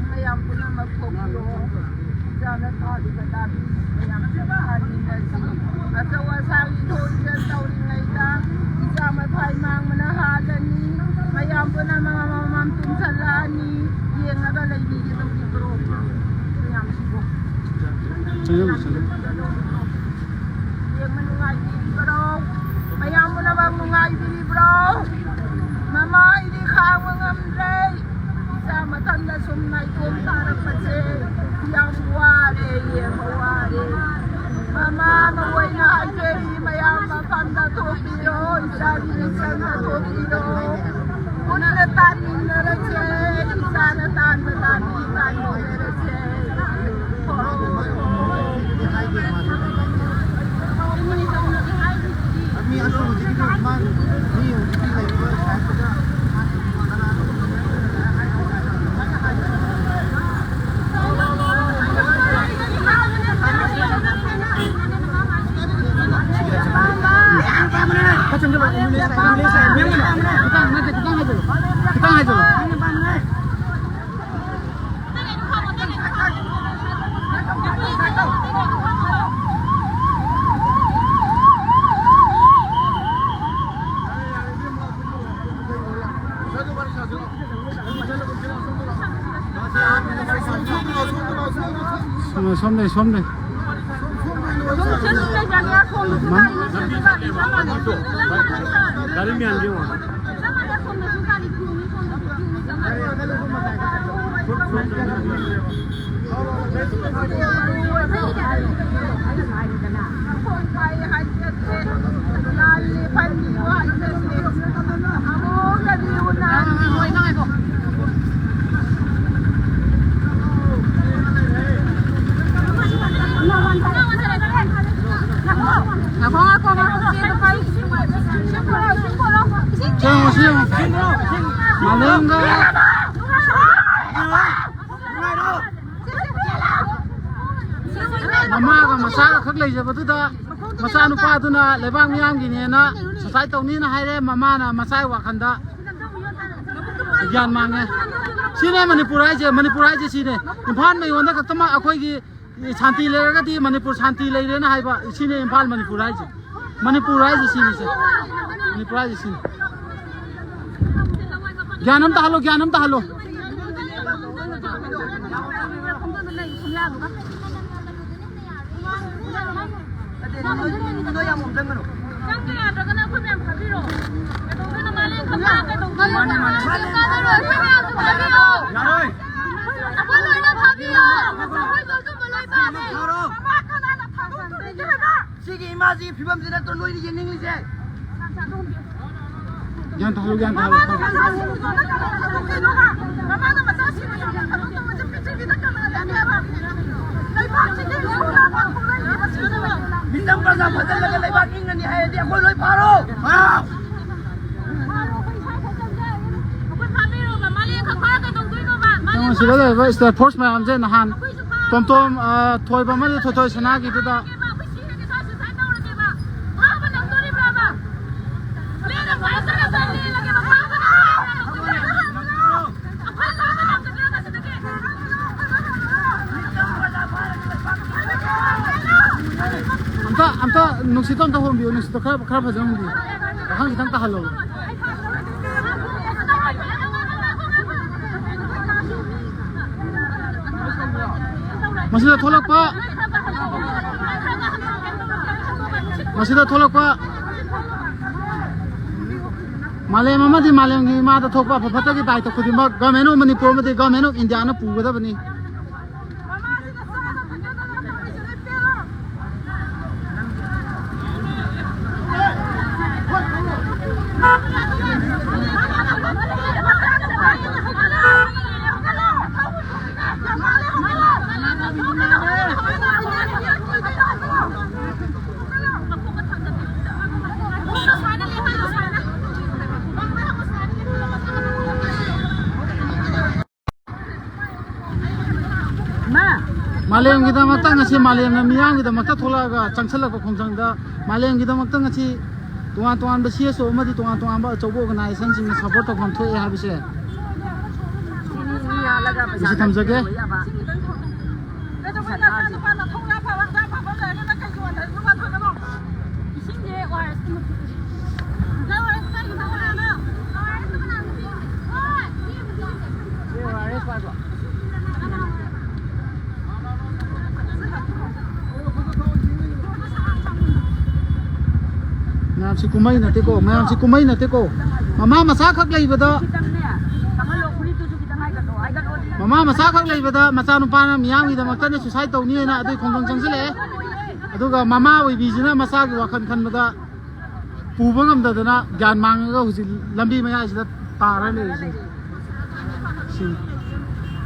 ꯃꯌꯥꯝ ꯄꯨꯝꯅꯃꯛ ꯊꯣꯛꯄꯤꯔꯣ꯫ ꯏꯆꯥꯅ ꯊꯥꯔꯤꯕ ꯇꯥꯕꯤ ꯃꯌꯥꯝ ꯊꯥꯃꯤꯟꯅꯁꯤ꯫ ꯑꯆꯧ ꯑꯁꯥꯡ ꯏꯊꯣꯛ ꯏꯆꯟ ꯇꯧꯔꯤꯉꯩꯗ ꯏꯆꯥ ꯃꯊ꯭ꯋꯥꯏ ꯃꯥꯡꯕꯅ ꯍꯥꯜꯂꯅꯤ꯫ ꯃꯌꯥꯝ ꯄꯨꯝꯅꯃꯛ ꯑꯃꯃꯝ ꯇꯨꯝꯁꯜꯂꯛꯑꯅꯤ꯫ ꯌꯦꯡꯉꯒ ꯂꯩꯕꯤꯒꯗꯧꯔꯤꯕ꯭ꯔꯣ ꯃꯌꯥꯝꯁꯤꯕꯨ? ꯌꯦꯡꯕ ꯅꯨꯡꯉꯥꯏꯇꯦ꯫ ꯃꯌꯥꯝ ꯑꯣꯏꯅ ꯍꯥꯏꯖꯔꯤ, ꯃꯌꯥꯝ ꯃꯐꯝꯗ ꯊꯣꯛꯄꯤꯔꯣ, ꯏꯆꯥꯒꯤ ꯃꯤꯆꯪꯗ ꯊꯣꯛꯄꯤꯔꯣ꯫ ꯄꯨꯟꯅ ꯇꯥꯟꯃꯤꯟꯅꯔꯁꯦ, ꯏꯆꯥꯅ ꯇꯥꯟꯕ ꯇꯥꯟꯕꯤ ꯇꯥꯟꯃꯤꯟꯅꯔꯁꯦ꯫ ꯃꯤ ꯑꯗꯨ ꯍꯧꯖꯤꯛꯀꯤꯗꯣ ꯃꯥ, ꯃꯤ ꯍꯧꯖꯤꯛꯀꯤ ꯂꯩꯔꯤꯕ ꯁꯥꯏꯠꯇꯨꯗ ꯀꯅꯥꯅꯣ? ꯈꯤꯇꯪ ꯍꯥꯏꯖꯤꯜꯂꯣ, ꯈꯤꯇꯪ ꯍꯥꯏꯖꯤꯜꯂꯣ, ꯈꯤꯇꯪ ꯍꯥꯏꯖꯤꯜꯂꯣ꯫ ꯁꯣꯝꯗ, ꯁꯣꯝꯗ, ꯁꯣꯝꯗ꯫ ꯒꯥꯔꯤ ꯃꯌꯥꯝꯁꯦ ꯌꯦꯡꯉꯣ꯫ ꯉꯥꯏꯈꯣ, ꯉꯥꯏꯈꯣ, ꯉꯥꯏꯈꯣ, ꯆꯦ, ꯂꯨꯄꯥ ꯂꯤꯁꯤꯡ ꯑꯃ꯫ ꯁꯦꯡꯉꯣ, ꯁꯦꯡꯉꯣ꯫ ꯃꯥꯂꯦꯝꯒ ꯃꯃꯥꯒ ꯃꯆꯥꯒ ꯈꯛ ꯂꯩꯖꯕꯗꯨꯗ ꯃꯆꯥꯅꯨꯄꯥꯗꯨꯅ ꯂꯩꯕꯥꯛ ꯃꯤꯌꯥꯝꯒꯤꯅꯦꯅ ꯁꯨꯁꯥꯏꯠ ꯇꯧꯅꯤꯅ ꯍꯥꯏꯔꯦ, ꯃꯃꯥꯅ ꯃꯆꯥꯒꯤ ꯋꯥꯈꯜꯗ ꯒ꯭ꯌꯥꯟ ꯃꯥꯡꯉꯦ꯫ ꯁꯤꯅꯦ ꯃꯅꯤꯄꯨꯔ ꯍꯥꯏꯁꯦ, ꯃꯅꯤꯄꯨꯔ ꯍꯥꯏꯁꯦ ꯁꯤꯅꯦ꯫ ꯏꯝꯐꯥꯜ ꯃꯌꯣꯟꯗ ꯈꯛꯇꯃꯛ ꯑꯩꯈꯣꯏꯒꯤ ꯁꯥꯟꯇꯤ ꯂꯩꯔꯒꯗꯤ ꯃꯅꯤꯄꯨꯔ ꯁꯥꯟꯇꯤ ꯂꯩꯔꯦꯅ ꯍꯥꯏꯕ, ꯁꯤꯅꯦ ꯏꯝꯐꯥꯜ ꯃꯅꯤꯄꯨꯔ ꯍꯥꯏꯁꯦ꯫ ꯃꯅꯤꯄꯨꯔ ꯍꯥꯏꯁꯦ ꯁꯤꯅꯤꯁꯦ꯫ ꯃꯅꯤꯄꯨꯔ ꯍꯥꯏꯁꯦ ꯁꯤꯅꯤ꯫ ꯒ꯭ꯌꯥꯟ ꯑꯝꯇ ꯍꯜꯂꯣ, ꯒ꯭ꯌꯥꯟ ꯑꯝꯇ ꯍꯜꯂꯣ꯫ ꯆꯪꯕ ꯌꯥꯗ꯭ꯔꯒꯅ ꯑꯩꯈꯣꯏ ꯃꯌꯥꯝ ꯐꯥꯕꯤꯔꯣ꯫ ꯀꯩꯗꯧꯗꯣꯏꯅꯣ? ꯃꯥꯂꯦꯝ ꯈꯪꯉ ꯀꯩꯗꯧꯗꯣꯏꯅꯣ? ꯃꯥꯂꯦꯝ ꯈꯪꯉ ꯀꯩꯗꯧꯗꯣꯏꯅꯣ? ꯌꯥꯔꯣꯏ꯫ ꯑꯩꯈꯣꯏ ꯂꯣꯏꯅ ꯐꯥꯕꯤꯌꯣ꯫ ꯑꯩꯈꯣꯏ ꯂꯣꯏꯅ ꯐꯥꯕꯤꯌꯣ꯫ ꯃꯃꯥ ꯀꯅꯥꯅ ꯊꯥꯗꯣꯛꯇꯣꯏꯅꯣ? ꯁꯤꯒꯤ ꯏꯃꯥꯁꯤꯒꯤ ꯐꯤꯕꯝꯁꯤ ꯅꯠꯇ꯭ꯔꯣ ꯅꯣꯏꯅ ꯌꯦꯡꯅꯤꯡꯂꯤꯁꯦ? ꯒ꯭ꯌꯥꯟ ꯇꯥꯍꯜꯂꯨ, ꯒ꯭ꯌꯥꯟ ꯇꯥꯍꯜꯂꯨ꯫ ꯃꯃꯥꯅ ꯃꯆꯥꯁꯤꯡꯗꯣ ꯌꯥꯝꯅ ꯀꯩꯅꯣ ꯇꯧꯕꯁꯦ ꯄ꯭ꯔꯤꯊꯤꯕꯤꯗ ꯀꯅꯥ ꯂꯩꯒꯦꯕ? ꯂꯩꯕꯥꯛꯁꯤꯗꯤ ꯏꯁꯣꯔꯅ ꯑꯐꯕ ꯂꯩꯔꯤꯕ ꯁꯤꯗꯕ꯫ ꯃꯤꯅꯝ ꯄ꯭ꯔꯖꯥ ꯐꯖꯜꯂꯒ ꯂꯩꯕꯥꯛ ꯏꯪꯉꯅꯤ ꯍꯥꯏꯔꯗꯤ ꯑꯩꯈꯣꯏ ꯂꯣꯏ ꯐꯥꯔꯣ꯫ ꯐꯥꯔꯣ, ꯑꯩꯈꯣꯏ ꯏꯁꯥ ꯏꯊꯟ ꯆꯪꯖꯔꯒꯦ꯫ ꯑꯩꯈꯣꯏ ꯐꯥꯕꯤꯔꯣꯕ, ꯃꯥꯂꯦꯝꯈꯛ ꯐꯥꯔ ꯀꯩꯗꯧꯗꯣꯏꯅꯣꯕ? ꯃꯥꯂꯦꯝ ꯁꯤꯗ ꯂꯩꯔꯤꯕ ꯁ꯭ꯇꯦꯠ ꯐꯣꯔꯁ ꯃꯌꯥꯝꯁꯦ ꯅꯍꯥꯟ ꯇꯣꯝꯇꯣꯝ, ꯑ, ꯊꯣꯏꯕ ꯑꯃꯗꯤ ꯊꯣꯏꯊꯣꯏ ꯁꯅꯥꯒꯤꯗꯨꯗ ꯑꯝꯇ, ꯑꯝꯇ ꯅꯨꯡꯁꯤꯠꯇꯣ ꯑꯝꯇ ꯍꯣꯟꯕꯤꯌꯨ, ꯅꯨꯡꯁꯤꯠꯇꯣ ꯈꯔ, ꯈꯔ ꯐꯖꯅ ꯍꯣꯟꯕꯤꯌꯨ, ꯋꯥꯈꯜ ꯈꯤꯇꯪ ꯇꯥꯍꯜꯂꯣ꯫ ꯃꯁꯤꯗ ꯊꯣꯛꯂꯛꯄ, ꯃꯁꯤꯗ ꯊꯣꯛꯂꯛꯄ ꯃꯥꯂꯦꯝ ꯑꯃꯗꯤ ꯃꯥꯂꯦꯝꯒꯤ ꯏꯃꯥꯗ ꯊꯣꯛꯄ ꯑꯐ ꯐꯠꯇꯒꯤ ꯗꯥꯏꯇ ꯈꯨꯗꯤꯡꯃꯛ Government of ꯃꯅꯤꯄꯨꯔ ꯑꯃꯗꯤ Government of ꯏꯟꯗꯤꯌꯥꯅ ꯄꯨꯒꯗꯕꯅꯤ꯫ ꯃꯥꯂꯦꯝꯒꯤꯗꯃꯛꯇ ꯉꯁꯤ ꯃꯥꯂꯦꯝꯅ ꯃꯤꯌꯥꯝꯒꯤꯗꯃꯛꯇ ꯊꯣꯛꯂꯛꯑꯒ ꯆꯪꯁꯤꯜꯂꯛꯄ ꯈꯣꯡꯖꯪꯗ ꯃꯥꯂꯦꯝꯒꯤꯗꯃꯛꯇ ꯉꯁꯤ ꯇꯣꯉꯥꯟ ꯇꯣꯉꯥꯟꯕ C S O ꯑꯃꯗꯤ ꯇꯣꯉꯥꯟ ꯇꯣꯉꯥꯟꯕ ꯑꯆꯧꯕ organization ꯁꯤꯡꯅ support ꯇꯧꯐꯝ ꯊꯣꯛꯑꯦ ꯍꯥꯏꯕꯁꯦ ꯃꯁꯤ ꯊꯝꯖꯒꯦ꯫ ꯃꯌꯥꯝꯁꯤ ꯀꯨꯝꯍꯩ ꯅꯠꯇꯦꯀꯣ, ꯃꯌꯥꯝꯁꯤ ꯀꯨꯝꯍꯩ ꯅꯠꯇꯦꯀꯣ꯫ ꯃꯃꯥ ꯃꯆꯥ ꯈꯛ ꯂꯩꯕꯗ, ꯃꯃꯥ ꯃꯆꯥ ꯈꯛ ꯂꯩꯕꯗ ꯃꯆꯥꯅꯨꯄꯥꯅ ꯃꯤꯌꯥꯝꯒꯤꯗꯃꯛꯇꯅꯦ suicide ꯇꯧꯅꯤꯅ ꯑꯗꯨꯒꯤ ꯈꯣꯡꯖꯪ ꯆꯪꯁꯤꯜꯂꯛꯑꯦ꯫ ꯑꯗꯨꯒ ꯃꯃꯥ ꯑꯣꯏꯕꯤꯁꯤꯅ ꯃꯆꯥꯒꯤ ꯋꯥꯈꯜ ꯈꯟꯕꯗ ꯄꯨꯕ ꯉꯝꯗꯗꯅ ꯒ꯭ꯌꯥꯟ ꯃꯥꯡꯉꯒ ꯍꯧꯖꯤꯛ ꯂꯝꯕꯤ ꯃꯌꯥꯏꯁꯤꯗ ꯇꯥꯔ ꯂꯩꯔꯤꯁꯤꯅꯤ꯫ ꯁꯤꯅꯤ꯫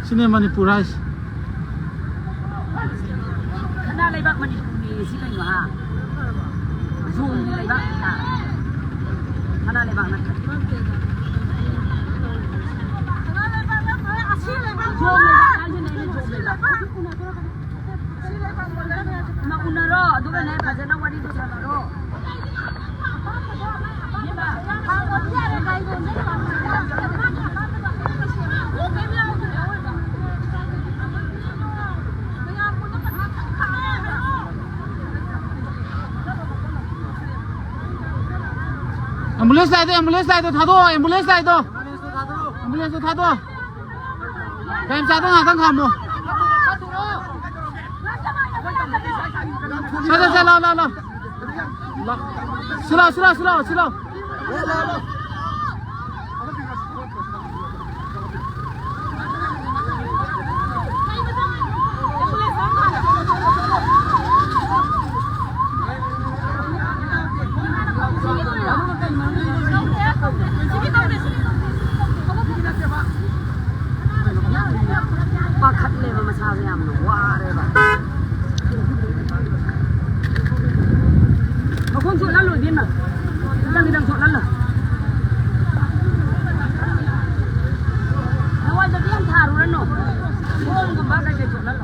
ꯁꯤꯅꯦ ꯃꯅꯤꯄꯨꯔ ꯍꯥꯏꯁꯦ꯫ ꯁꯅꯥ ꯂꯩꯕꯥꯛ ꯃꯅꯤꯄꯨꯔꯅꯦ ꯁꯤ ꯀꯩꯅꯣ, ꯍꯥ? ꯌꯣꯡꯒꯤ ꯂꯩꯕꯥꯛꯅꯤ, ꯍꯥ? ꯁꯅꯥ ꯂꯩꯕꯥꯛ ꯅꯠꯇ꯭ꯔꯦ꯫ ꯌꯣꯡ ꯂꯩꯕꯥꯛ ꯍꯥꯏꯁꯤꯅꯦ ꯑꯩꯅ ꯌꯣꯡ ꯂꯩꯕꯥꯛ꯫ ꯎꯅꯔꯣ, ꯑꯗꯨꯒꯅꯦ ꯐꯖꯅ ꯋꯥꯔꯤꯗꯣ ꯁꯥꯟꯅꯔꯣ꯫ Ambulance ꯂꯥꯛꯑꯦꯗꯣ, ambulance ꯂꯥꯛꯑꯦꯗꯣ, ꯊꯥꯗꯣꯛꯑꯣ, ꯑꯦꯝꯕꯨꯂꯦꯟꯁꯇꯣ ꯊꯥꯗꯣꯛꯑꯣ꯫ ꯑꯦꯝꯕꯨꯂꯦꯟꯁꯇꯣ ꯊꯥꯗꯣꯛꯑꯣ꯫ ꯒꯥꯔꯤ ꯃꯆꯥꯗꯣ ꯉꯥꯛꯇꯪ ꯈꯥꯝꯃꯣ꯫ ꯆꯠꯂꯣ, ꯆꯠꯂꯣ, ꯂꯥꯎ, ꯂꯥꯎ, ꯂꯥꯎ꯫ ꯁꯤꯂꯥꯎ, ꯁꯤꯂꯥꯎ, ꯁꯤꯂꯥꯎ, ꯁꯤꯂꯥꯎ꯫ ꯄꯥꯈꯠꯂꯦꯕ ꯃꯁꯥꯁꯦ ꯌꯥꯝꯅ ꯋꯥꯔꯦꯕ꯫ ꯃꯈꯣꯡ ꯆꯣꯠꯍꯜꯂꯣ ꯏꯕꯦꯝꯃ꯫ ꯈꯤꯇꯪ ꯈꯤꯇꯪ ꯆꯣꯠꯍꯜꯂꯣ꯫ ꯅꯋꯥꯏꯗꯗꯤ ꯌꯥꯝ ꯊꯥꯔꯨꯔꯅꯨ꯫ ꯈꯣꯡꯒꯨꯝꯕ ꯀꯩꯀꯩ ꯆꯣꯠꯍꯜꯂꯣ꯫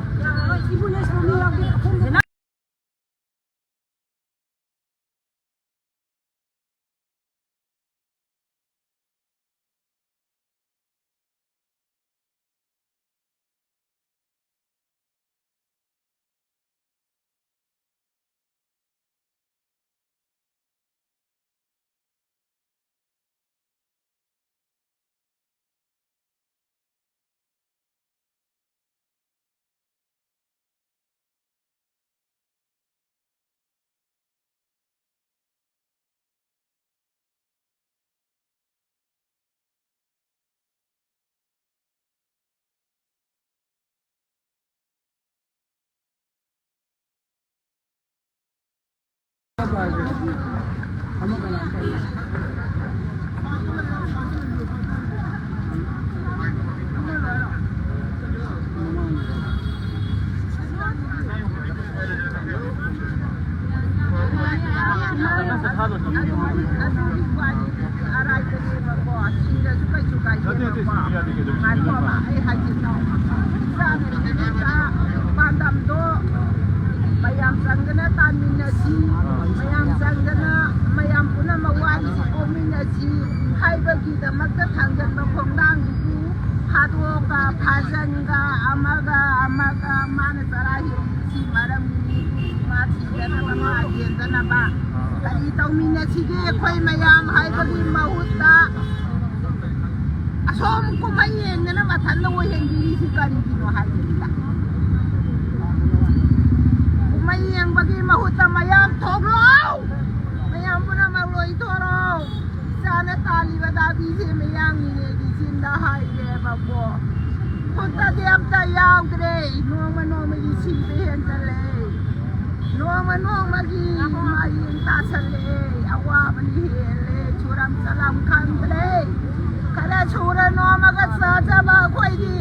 ꯑꯔꯥꯏꯕꯅꯦꯕꯀꯣ, ꯁꯤꯔꯁꯨ ꯀꯩꯁꯨ ꯀꯥꯏꯗꯦꯕꯀꯣ꯫ ꯉꯥꯏꯈꯣꯕ, ꯑꯩ ꯍꯥꯏꯒꯦ ꯇꯧ꯫ ꯏꯆꯥꯅ ꯁꯤꯗ ꯄꯥꯟꯗꯝꯗꯣ ꯃꯌꯥꯝ ꯆꯪꯗꯅ ꯇꯥꯟꯃꯤꯟꯅꯁꯤ, ꯃꯌꯥꯝ ꯆꯪꯗꯅ ꯃꯌꯥꯝ ꯄꯨꯝꯅꯃꯛ ꯋꯥꯔꯤꯁꯤ ꯀꯣꯛꯃꯤꯟꯅꯁꯤ ꯍꯥꯏꯕꯒꯤꯗꯃꯛꯇ ꯊꯥꯡꯒꯠꯄ ꯈꯣꯡꯊꯥꯡꯗꯨꯕꯨ ꯐꯥꯗꯣꯛꯑꯒ, ꯐꯥꯖꯟꯒ, ꯑꯃꯒ ꯑꯃꯒ ꯃꯥꯅ ꯆꯔꯥ ꯍꯦꯜꯂꯤꯁꯤ ꯃꯔꯝꯒꯤꯅꯤ꯫ ꯃꯥ ꯊꯤꯗꯅꯕ, ꯃꯥ ꯌꯦꯟꯗꯅꯕ ꯀꯔꯤ ꯇꯧꯃꯤꯟꯅꯁꯤꯒꯦ ꯑꯩꯈꯣꯏ ꯃꯌꯥꯝ ꯍꯥꯏꯕꯒꯤ ꯃꯍꯨꯠꯇ ꯑꯁꯣꯝ ꯀꯨꯝꯍꯩ ꯌꯦꯡꯗꯅ ꯃꯊꯟꯇ ꯑꯣꯏꯍꯟꯕꯤꯔꯤꯁꯤ ꯀꯔꯤꯒꯤꯅꯣ ꯍꯥꯏꯕꯅꯤꯗ꯫ ꯀꯨꯝꯍꯩ ꯌꯦꯡꯕꯒꯤ ꯃꯍꯨꯠꯇ ꯃꯌꯥꯝ ꯊꯣꯛꯂꯛꯑꯣ, ꯃꯌꯥꯝ ꯄꯨꯝꯅꯃꯛ ꯂꯣꯏꯊꯣꯔꯛꯑꯣ꯫ ꯏꯆꯥꯅ ꯇꯥꯜꯂꯤꯕ ꯗꯥꯕꯤꯁꯦ ꯃꯌꯥꯡꯒꯤꯅꯦꯗꯤ ꯆꯤꯟꯗ ꯍꯥꯏꯔꯦꯕꯀꯣ, ꯈꯨꯠꯇꯗꯤ ꯑꯝꯇ ꯌꯥꯎꯗ꯭ꯔꯦ꯫ ꯅꯣꯡꯃ ꯅꯣꯡꯃꯒꯤ ꯁꯤꯕ ꯍꯦꯟꯖꯜꯂꯦ, ꯅꯣꯡꯃ ꯅꯣꯡꯃꯒꯤ ꯃꯥꯌꯦꯡ ꯇꯥꯁꯜꯂꯦ, ꯑꯋꯥꯕꯅ ꯍꯦꯜꯂꯦ, ꯁꯨꯔꯝ ꯆꯂꯝ ꯈꯪꯗ꯭ꯔꯦ꯫ ꯈꯔ ꯁꯨꯔ ꯅꯣꯝꯃꯒ ꯆꯥꯖꯕ ꯑꯩꯈꯣꯏꯗꯤ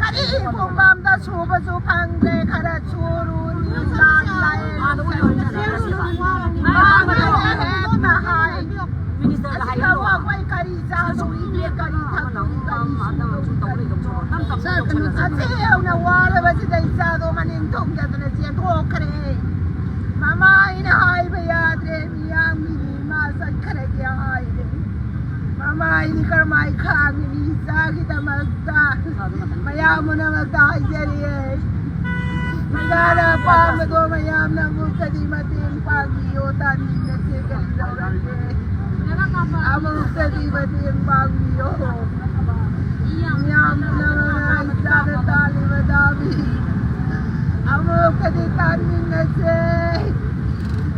ꯀꯔꯤ ꯈꯣꯡꯕꯥꯝꯗ ꯁꯨꯕꯁꯨ ꯐꯪꯗ꯭ꯔꯦ꯫ ꯈꯔ ꯁꯨꯔꯨꯅꯤ, ꯂꯥꯟ ꯂꯥꯛꯑꯦ, ꯃꯥꯡꯉꯦ ꯍꯦꯛꯇ ꯍꯥꯏ꯫ ꯑꯁꯤꯗꯕꯨ ꯑꯩꯈꯣꯏ ꯀꯔꯤ ꯆꯥꯗꯧꯔꯤꯒꯦ, ꯀꯔꯤ ꯊꯛꯇꯧꯔꯤ, ꯀꯔꯤ ꯁꯨꯗꯧꯔꯤ, ꯀꯔꯤ ꯁꯨꯗꯧꯔꯤ? ꯑꯁꯤ ꯌꯧꯅ ꯋꯥꯔꯕꯁꯤꯗ ꯏꯆꯥꯗꯣ ꯃꯅꯤꯡ ꯊꯨꯡꯖꯗꯅ ꯆꯦꯟꯊꯣꯛꯈ꯭ꯔꯦ꯫ ꯃꯃꯥ ꯑꯩꯅ ꯍꯥꯏꯕ ꯌꯥꯗ꯭ꯔꯦ, ꯃꯤꯌꯥꯝꯒꯤ ꯃꯤ ꯃꯥ ꯆꯠꯈ꯭ꯔꯒꯦ ꯍꯥꯏꯔꯦ꯫ ꯃꯃꯥ ꯑꯩꯗꯤ ꯀꯔꯝꯍꯥꯏ ꯈꯥꯡꯒꯅꯤ ꯏꯆꯥꯒꯤꯗꯃꯛꯇ? ꯃꯌꯥꯝ ꯄꯨꯝꯅꯃꯛꯇ ꯍꯥꯏꯖꯔꯤꯌꯦ꯫ ꯏꯆꯥꯅ ꯑꯄꯥꯝꯕꯗꯣ ꯃꯌꯥꯝꯅ ꯑꯃꯨꯛꯇꯗꯤ ꯃꯇꯦꯡ ꯄꯥꯡꯕꯤꯌꯣ, ꯇꯥꯅꯤꯡꯉꯁꯦ ꯀꯔꯤ ꯇꯧꯔꯒꯦ? ꯑꯃꯨꯛꯇꯗꯤ ꯃꯇꯦꯡ ꯄꯥꯡꯕꯤꯌꯣ꯫ ꯃꯤꯌꯥꯝ ꯄꯨꯝꯅꯃꯛꯅ ꯏꯆꯥꯅ ꯇꯥꯜꯂꯤꯕ ꯗꯥꯕꯤ ꯑꯃꯨꯛꯇꯗꯤ ꯇꯥꯅꯤꯡꯉꯁꯦ꯫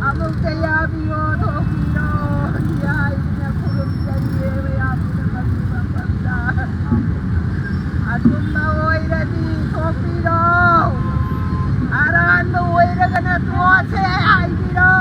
ꯑꯃꯨꯛꯇ ꯌꯥꯕꯤꯌꯣ, ꯊꯣꯛꯄꯤꯔꯣ꯫ ꯌꯥꯏꯅ ꯈꯨꯔꯨꯝꯖꯔꯤꯌꯦ, ꯃꯌꯥꯝ ꯄꯨꯝꯅꯃꯛꯀꯤ ꯃꯐꯝꯗ꯫ ꯑꯆꯨꯝꯕ ꯑꯣꯏꯔꯗꯤ ꯊꯣꯛꯄꯤꯔꯣ, ꯑꯔꯥꯟꯕ ꯑꯣꯏꯔꯒꯅ ꯇꯣꯛꯑꯁꯦ ꯍꯥꯏꯕꯤꯔꯣ꯫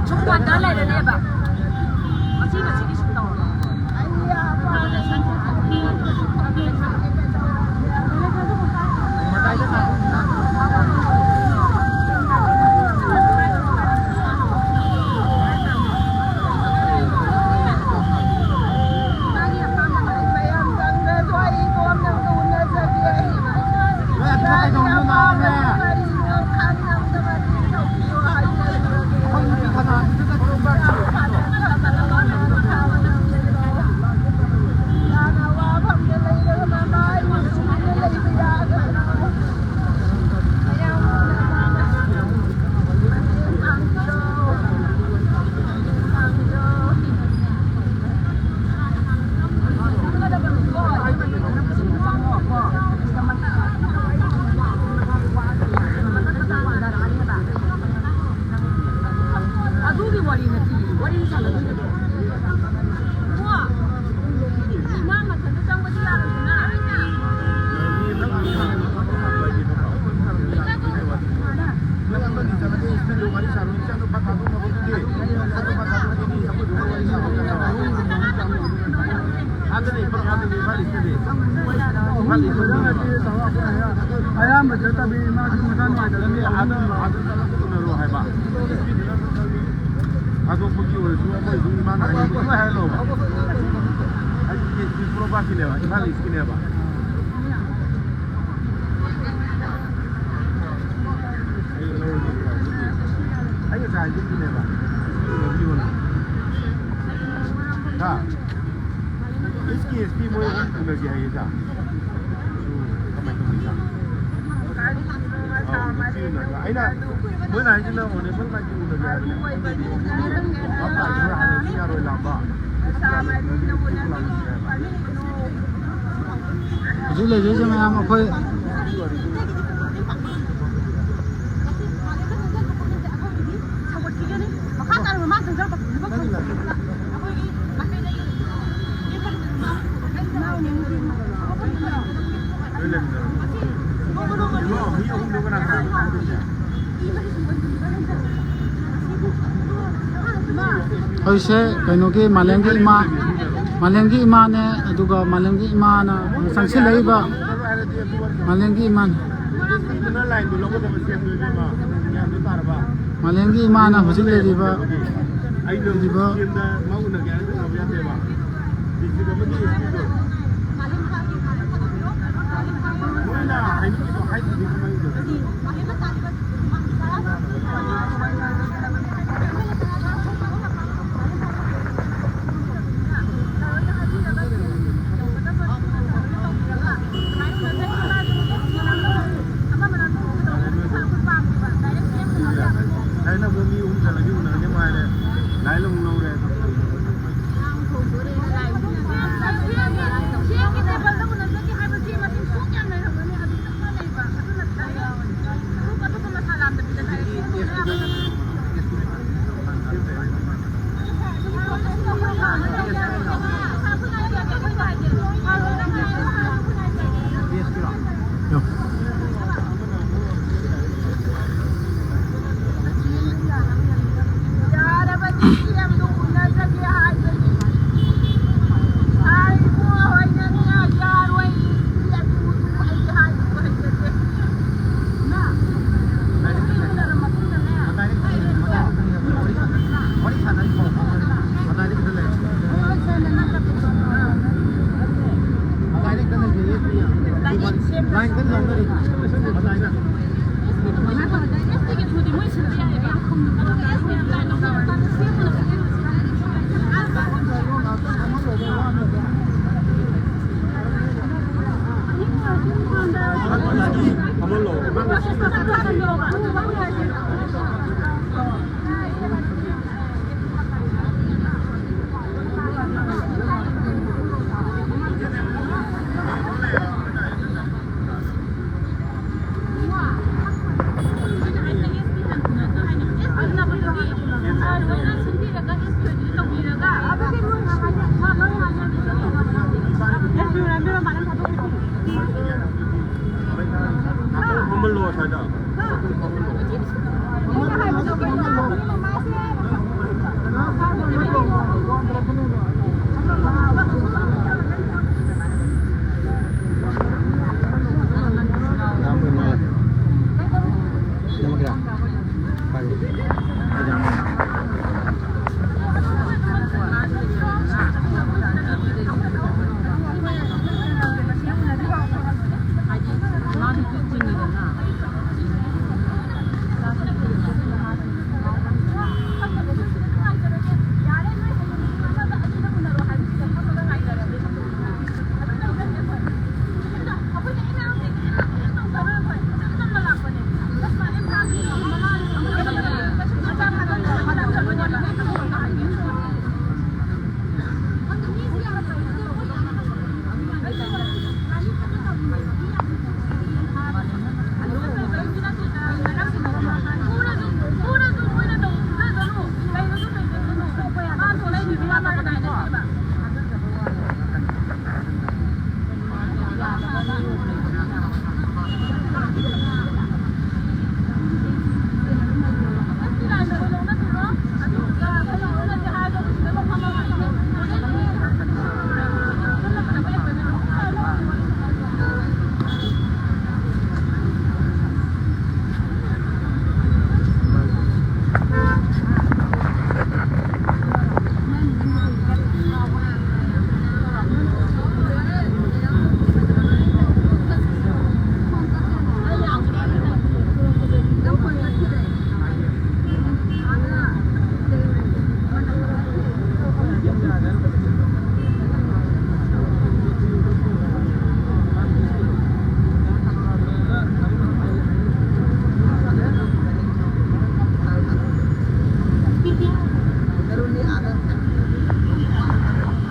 ꯁꯨꯝ ꯋꯥꯟꯗ ꯂꯩꯔꯅꯦꯕ꯫ ꯃꯁꯤ ꯃꯁꯤꯗꯤ ꯁꯨꯝ ꯇꯧꯔꯣ꯫ ꯑꯗꯨꯒꯤ ꯋꯥꯔꯤ ꯅꯠꯇꯦ, ꯋꯥꯔꯤ ꯁꯥꯟꯅꯗꯣꯏꯅꯦ꯫ ꯏꯃꯥ ꯃꯊꯟꯇ ꯆꯪꯕꯗꯤ ꯌꯥꯔꯣꯏꯗꯅ꯫ ꯑꯌꯥꯝꯕ ꯆꯠꯇꯕꯤ ꯃꯥꯁꯨ ꯃꯁꯥ ꯅꯨꯡꯉꯥꯏꯇꯕꯅꯤ꯫ ꯑꯗꯨ ꯑꯗꯨ ꯆꯠꯂꯒ ꯎꯅꯔꯣ ꯍꯥꯏꯕ꯫ ꯊꯥꯗꯣꯛꯄꯒꯤ ꯑꯣꯏꯔꯁꯨ ꯑꯩꯈꯣꯏ ꯑꯗꯨꯝ ꯏꯃꯥꯅ ꯍꯥꯏꯅꯤꯡꯕ ꯂꯣꯏ ꯍꯥꯏꯍꯜꯂꯣꯕ꯫ ꯑꯩ ꯀꯦꯁꯇꯤ ꯄ꯭ꯔꯣꯕꯥꯛꯀꯤꯅꯦꯕ, ꯏꯝꯐꯥꯜ ꯏꯁꯀꯤꯅꯦꯕ꯫ ꯑꯩ ꯉꯁꯥꯏ ꯍꯥꯏꯖꯈꯤꯕꯅꯦꯕ꯫ ꯍꯥ? ꯑꯦꯁ ꯀꯦ ꯑꯦꯁ ꯄꯤ ꯃꯣꯏ ꯑꯍꯨꯝ ꯎꯅꯒꯦ ꯍꯥꯏꯌꯦ ꯁꯥ꯫ ꯀꯃꯥꯏꯅ ꯇꯧꯅꯤ ꯁꯥ? ꯑꯧ, ꯅꯨꯄꯤ ꯎꯅꯒꯦ꯫ ꯑꯩꯅ, ꯃꯣꯏꯅ ꯍꯥꯏꯁꯤꯅ ꯑꯣꯅꯦꯁꯟ ꯂꯥꯏꯟꯒꯤ ꯎꯅꯒꯦ ꯍꯥꯏꯕꯅꯦ꯫ ꯚꯥꯞ ꯇꯥꯏ, ꯃꯣꯏ ꯍꯥꯟꯅꯁꯨ ꯌꯥꯔꯣꯏ ꯂꯥꯝꯕ꯫ ꯍꯧꯖꯤꯛ ꯂꯩꯖꯩꯁꯦ ꯃꯌꯥꯝ ꯑꯩꯈꯣꯏ ꯑꯩꯈꯣꯏꯁꯦ ꯀꯩꯅꯣꯒꯤ ꯃꯥꯂꯦꯝꯒꯤ ꯏꯃꯥ, ꯃꯥꯂꯦꯝꯒꯤ ꯏꯃꯥꯅꯦ, ꯑꯗꯨꯒ ꯃꯥꯂꯦꯝꯒꯤ ꯏꯃꯥꯅ ꯆꯪꯁꯤꯜꯂꯛꯏꯕ ꯃꯥꯂꯦꯝꯒꯤ ꯏꯃꯥꯅꯦ꯫ ꯃꯥꯂꯦꯝꯒꯤ ꯏꯃꯥꯅ ꯍꯧꯖꯤꯛ ꯂꯩꯔꯤꯕ, ꯂꯩꯔꯤꯕ ꯍꯥꯏꯅꯕ ꯃꯤ ꯑꯍꯨꯝ ꯆꯠꯂꯗꯤ ꯎꯅꯔꯅꯤ ꯃꯥꯏꯔꯦ꯫ ꯂꯥꯏ ꯂꯧ ꯂꯧꯔꯦ꯫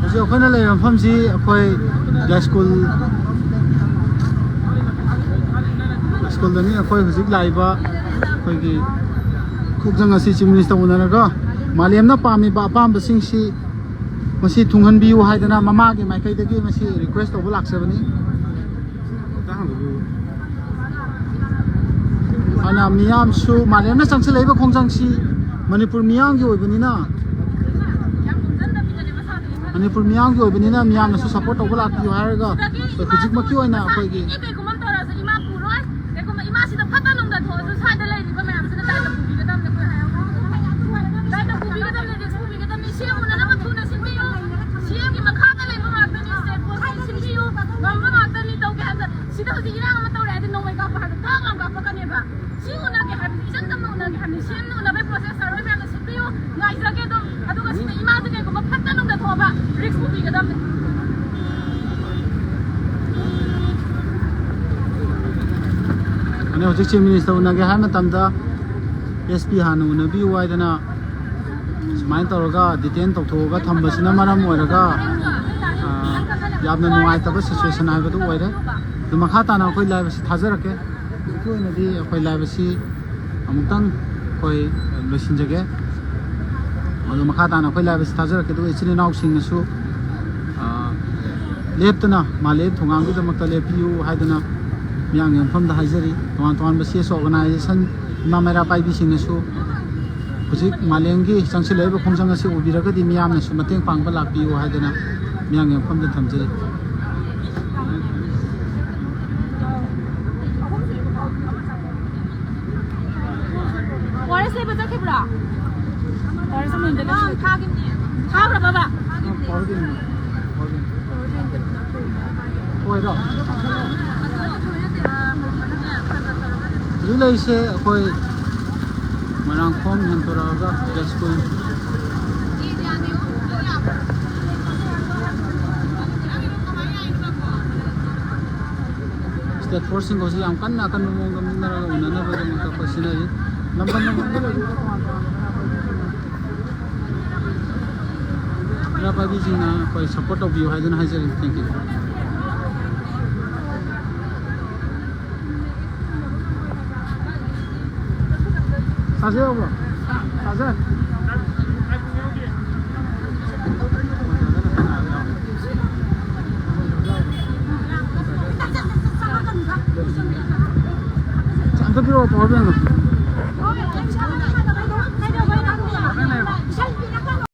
ꯍꯧꯖꯤꯛ ꯑꯩꯈꯣꯏꯅ ꯂꯩꯔꯤꯕ ꯃꯐꯝꯁꯤ ꯑꯩꯈꯣꯏ ꯌꯥꯏꯁ꯭ꯀꯨꯜ, ꯁ꯭ꯀꯨꯜꯗꯅꯤ꯫ ꯑꯩꯈꯣꯏ ꯍꯧꯖꯤꯛ ꯂꯥꯛꯏꯕ ꯑꯩꯈꯣꯏꯒꯤ ꯈꯣꯡꯖꯪ ꯑꯁꯤ Chief Minister ꯎꯅꯔꯒ ꯃꯥꯂꯦꯝꯅ ꯄꯥꯝꯃꯤꯕ ꯑꯄꯥꯝꯕꯁꯤꯡꯁꯤ ꯃꯁꯤ ꯊꯨꯡꯍꯟꯕꯤꯌꯨ ꯍꯥꯏꯗꯅ ꯃꯃꯥꯒꯤ ꯃꯥꯏꯀꯩꯗꯒꯤ ꯃꯁꯤ request ꯇꯧꯕ ꯂꯥꯛꯆꯕꯅꯤ꯫ ꯑꯗꯨꯅ ꯃꯤꯌꯥꯝꯁꯨ, ꯃꯥꯂꯦꯝꯅ ꯆꯪꯁꯤꯜꯂꯛꯏꯕ ꯈꯣꯡꯖꯪꯁꯤ ꯃꯅꯤꯄꯨꯔ ꯃꯤꯌꯥꯝꯒꯤ ꯑꯣꯏꯕꯅꯤꯅ, ꯃꯅꯤꯄꯨꯔ ꯃꯤꯌꯥꯝꯒꯤ ꯑꯣꯏꯕꯅꯤꯅ ꯃꯤꯌꯥꯝꯅꯁꯨ support ꯇꯧꯕ ꯂꯥꯛꯄꯤꯌꯨ ꯍꯥꯏꯔꯒ ꯑꯩꯈꯣꯏ ꯍꯧꯖꯤꯛꯃꯛꯀꯤ ꯑꯣꯏꯅ ꯑꯩꯈꯣꯏꯒꯤ ꯀꯩꯒꯨꯝꯕ ꯑꯃ ꯇꯧꯔꯁꯨ ꯏꯃꯥ ꯄꯨꯔꯣꯏ꯫ ꯀꯩꯒꯨꯝꯕ ꯏꯃꯥꯁꯤꯗ ꯐꯠꯇ ꯅꯨꯡꯗ ꯊꯣꯛꯑꯁꯨ ꯁ꯭ꯋꯥꯏꯗ ꯂꯩꯔꯤꯕ ꯃꯌꯥꯝꯁꯤꯅ ꯗꯥꯏꯇ ꯄꯨꯕꯤꯒꯗꯕꯅꯤ꯫ ꯎꯅꯕꯩ process ꯁꯥꯔꯣꯏ ꯃꯌꯥꯝꯅ ꯁꯤꯟꯕꯤꯌꯨ꯫ ꯉꯥꯏꯖꯒꯦ ꯑꯗꯨꯝ꯫ ꯑꯗꯨꯒ ꯁꯤꯗ ꯏꯃꯥꯗ ꯀꯩꯒꯨꯝꯕ ꯐꯠꯇ ꯅꯨꯡꯗ ꯊꯣꯛꯑꯕ risk ꯄꯨꯕꯤꯒꯗꯕꯅꯤ꯫ ꯑꯗꯩ ꯍꯧꯖꯤꯛ Chief Minister ꯎꯅꯒꯦ ꯍꯥꯏ ꯃꯇꯝꯗ S P ꯍꯥꯟꯅ ꯎꯅꯕꯤꯌꯨ ꯍꯥꯏꯗꯅ ꯁꯨꯃꯥꯏꯅ ꯇꯧꯔꯒ detain ꯇꯧꯊꯣꯛꯑꯒ ꯊꯝꯕꯁꯤꯅ ꯃꯔꯝ ꯑꯣꯏꯔꯒ, ꯑ, ꯌꯥꯝꯅ ꯅꯨꯡꯉꯥꯏꯇꯕ situation ꯍꯥꯏꯕꯗꯨ ꯑꯣꯏꯔꯦ꯫ ꯑꯗꯨ ꯃꯈꯥ ꯇꯥꯅ ꯑꯩꯈꯣꯏ live ꯑꯁꯤ ꯊꯥꯖꯔꯛꯀꯦ꯫ ꯍꯧꯖꯤꯛꯀꯤ ꯑꯣꯏꯅꯗꯤ ꯑꯩꯈꯣꯏ live ꯑꯁꯤ ꯑꯃꯨꯛꯇꯪ ꯑꯩꯈꯣꯏ ꯂꯣꯏꯁꯤꯟꯖꯒꯦ꯫ ꯑꯗꯨ ꯃꯈꯥ ꯇꯥꯅ ꯑꯩꯈꯣꯏ live ꯑꯁꯤ ꯊꯥꯖꯔꯛꯀꯦ꯫ ꯑꯗꯨꯒ ꯏꯆꯤꯟ ꯏꯅꯥꯎꯁꯤꯡꯅꯁꯨ, ꯑ, ꯂꯦꯞꯇꯅ ꯃꯥꯂꯦꯝ ꯊꯣꯡꯒꯥꯡꯒꯤꯗꯃꯛꯇ ꯂꯦꯞꯄꯤꯌꯨ ꯍꯥꯏꯗꯅ ꯃꯤꯌꯥꯝꯒꯤ ꯃꯐꯝꯗ ꯍꯥꯏꯖꯔꯤ꯫ ꯇꯣꯉꯥꯟ ꯇꯣꯉꯥꯟꯕ C S organisation, ꯏꯃꯥ ꯃꯩꯔꯥ ꯄꯥꯏꯕꯤꯁꯤꯡꯅꯁꯨ ꯍꯧꯖꯤꯛ ꯃꯥꯂꯦꯝꯒꯤ ꯆꯪꯁꯤꯜꯂꯛꯏꯕ ꯈꯣꯡꯖꯪ ꯑꯁꯤ ꯎꯕꯤꯔꯒꯗꯤ ꯃꯤꯌꯥꯝꯅꯁꯨ ꯃꯇꯦꯡ ꯄꯥꯡꯕ ꯂꯥꯛꯄꯤꯌꯨ ꯍꯥꯏꯗꯅ ꯃꯤꯌꯥꯝꯒꯤ ꯃꯐꯝꯗ ꯊꯝꯖꯔꯤ꯫ Forest ꯂꯩꯕ ꯆꯠꯈꯤꯕ꯭ꯔꯣ? Forest ꯂꯩꯕ ꯆꯠꯈꯤꯕ꯭ꯔꯣ? ꯊꯥꯈ꯭ꯔꯕꯕ? ꯑꯣꯏꯔꯣ? ꯍꯧꯖꯤꯛ ꯂꯩꯔꯤꯁꯦ ꯑꯩꯈꯣꯏ ꯃꯣꯏꯔꯥꯡꯈꯣꯝ ꯍꯦꯟꯗꯣꯔꯛꯑꯒ ꯌꯥꯏꯁ꯭ꯀꯨꯜ꯫ State force ꯁꯤꯡ ꯍꯧꯖꯤꯛ ꯌꯥꯝ ꯀꯟꯅ ꯑꯀꯟꯕ ꯃꯑꯣꯡꯗ ꯃꯨꯛꯅꯔꯒ ꯎꯅꯅꯕꯒꯤꯗꯃꯛꯇ ꯑꯩꯈꯣꯏ ꯁꯤꯟꯅꯔꯤ꯫ ꯂꯝꯗꯝ ꯂꯝꯗꯝꯗ ꯂꯩꯔꯤꯕ ꯇꯣꯉꯥꯟ ꯇꯣꯉꯥꯟꯕ ꯃꯩꯔꯥ ꯄꯥꯏꯕꯤꯁꯤꯡꯅ ꯑꯩꯈꯣꯏ support ꯇꯧꯕꯤꯌꯨ ꯍꯥꯏꯗꯨꯅ ꯍꯥꯏꯖꯔꯤ꯫ Thank you꯫ ꯆꯥꯖꯔꯕ꯭ꯔꯣ? ꯆꯥꯖꯔꯦ꯫ ꯑꯝꯇ ꯄꯤꯔꯛꯑꯣ, power bank ꯗꯣ꯫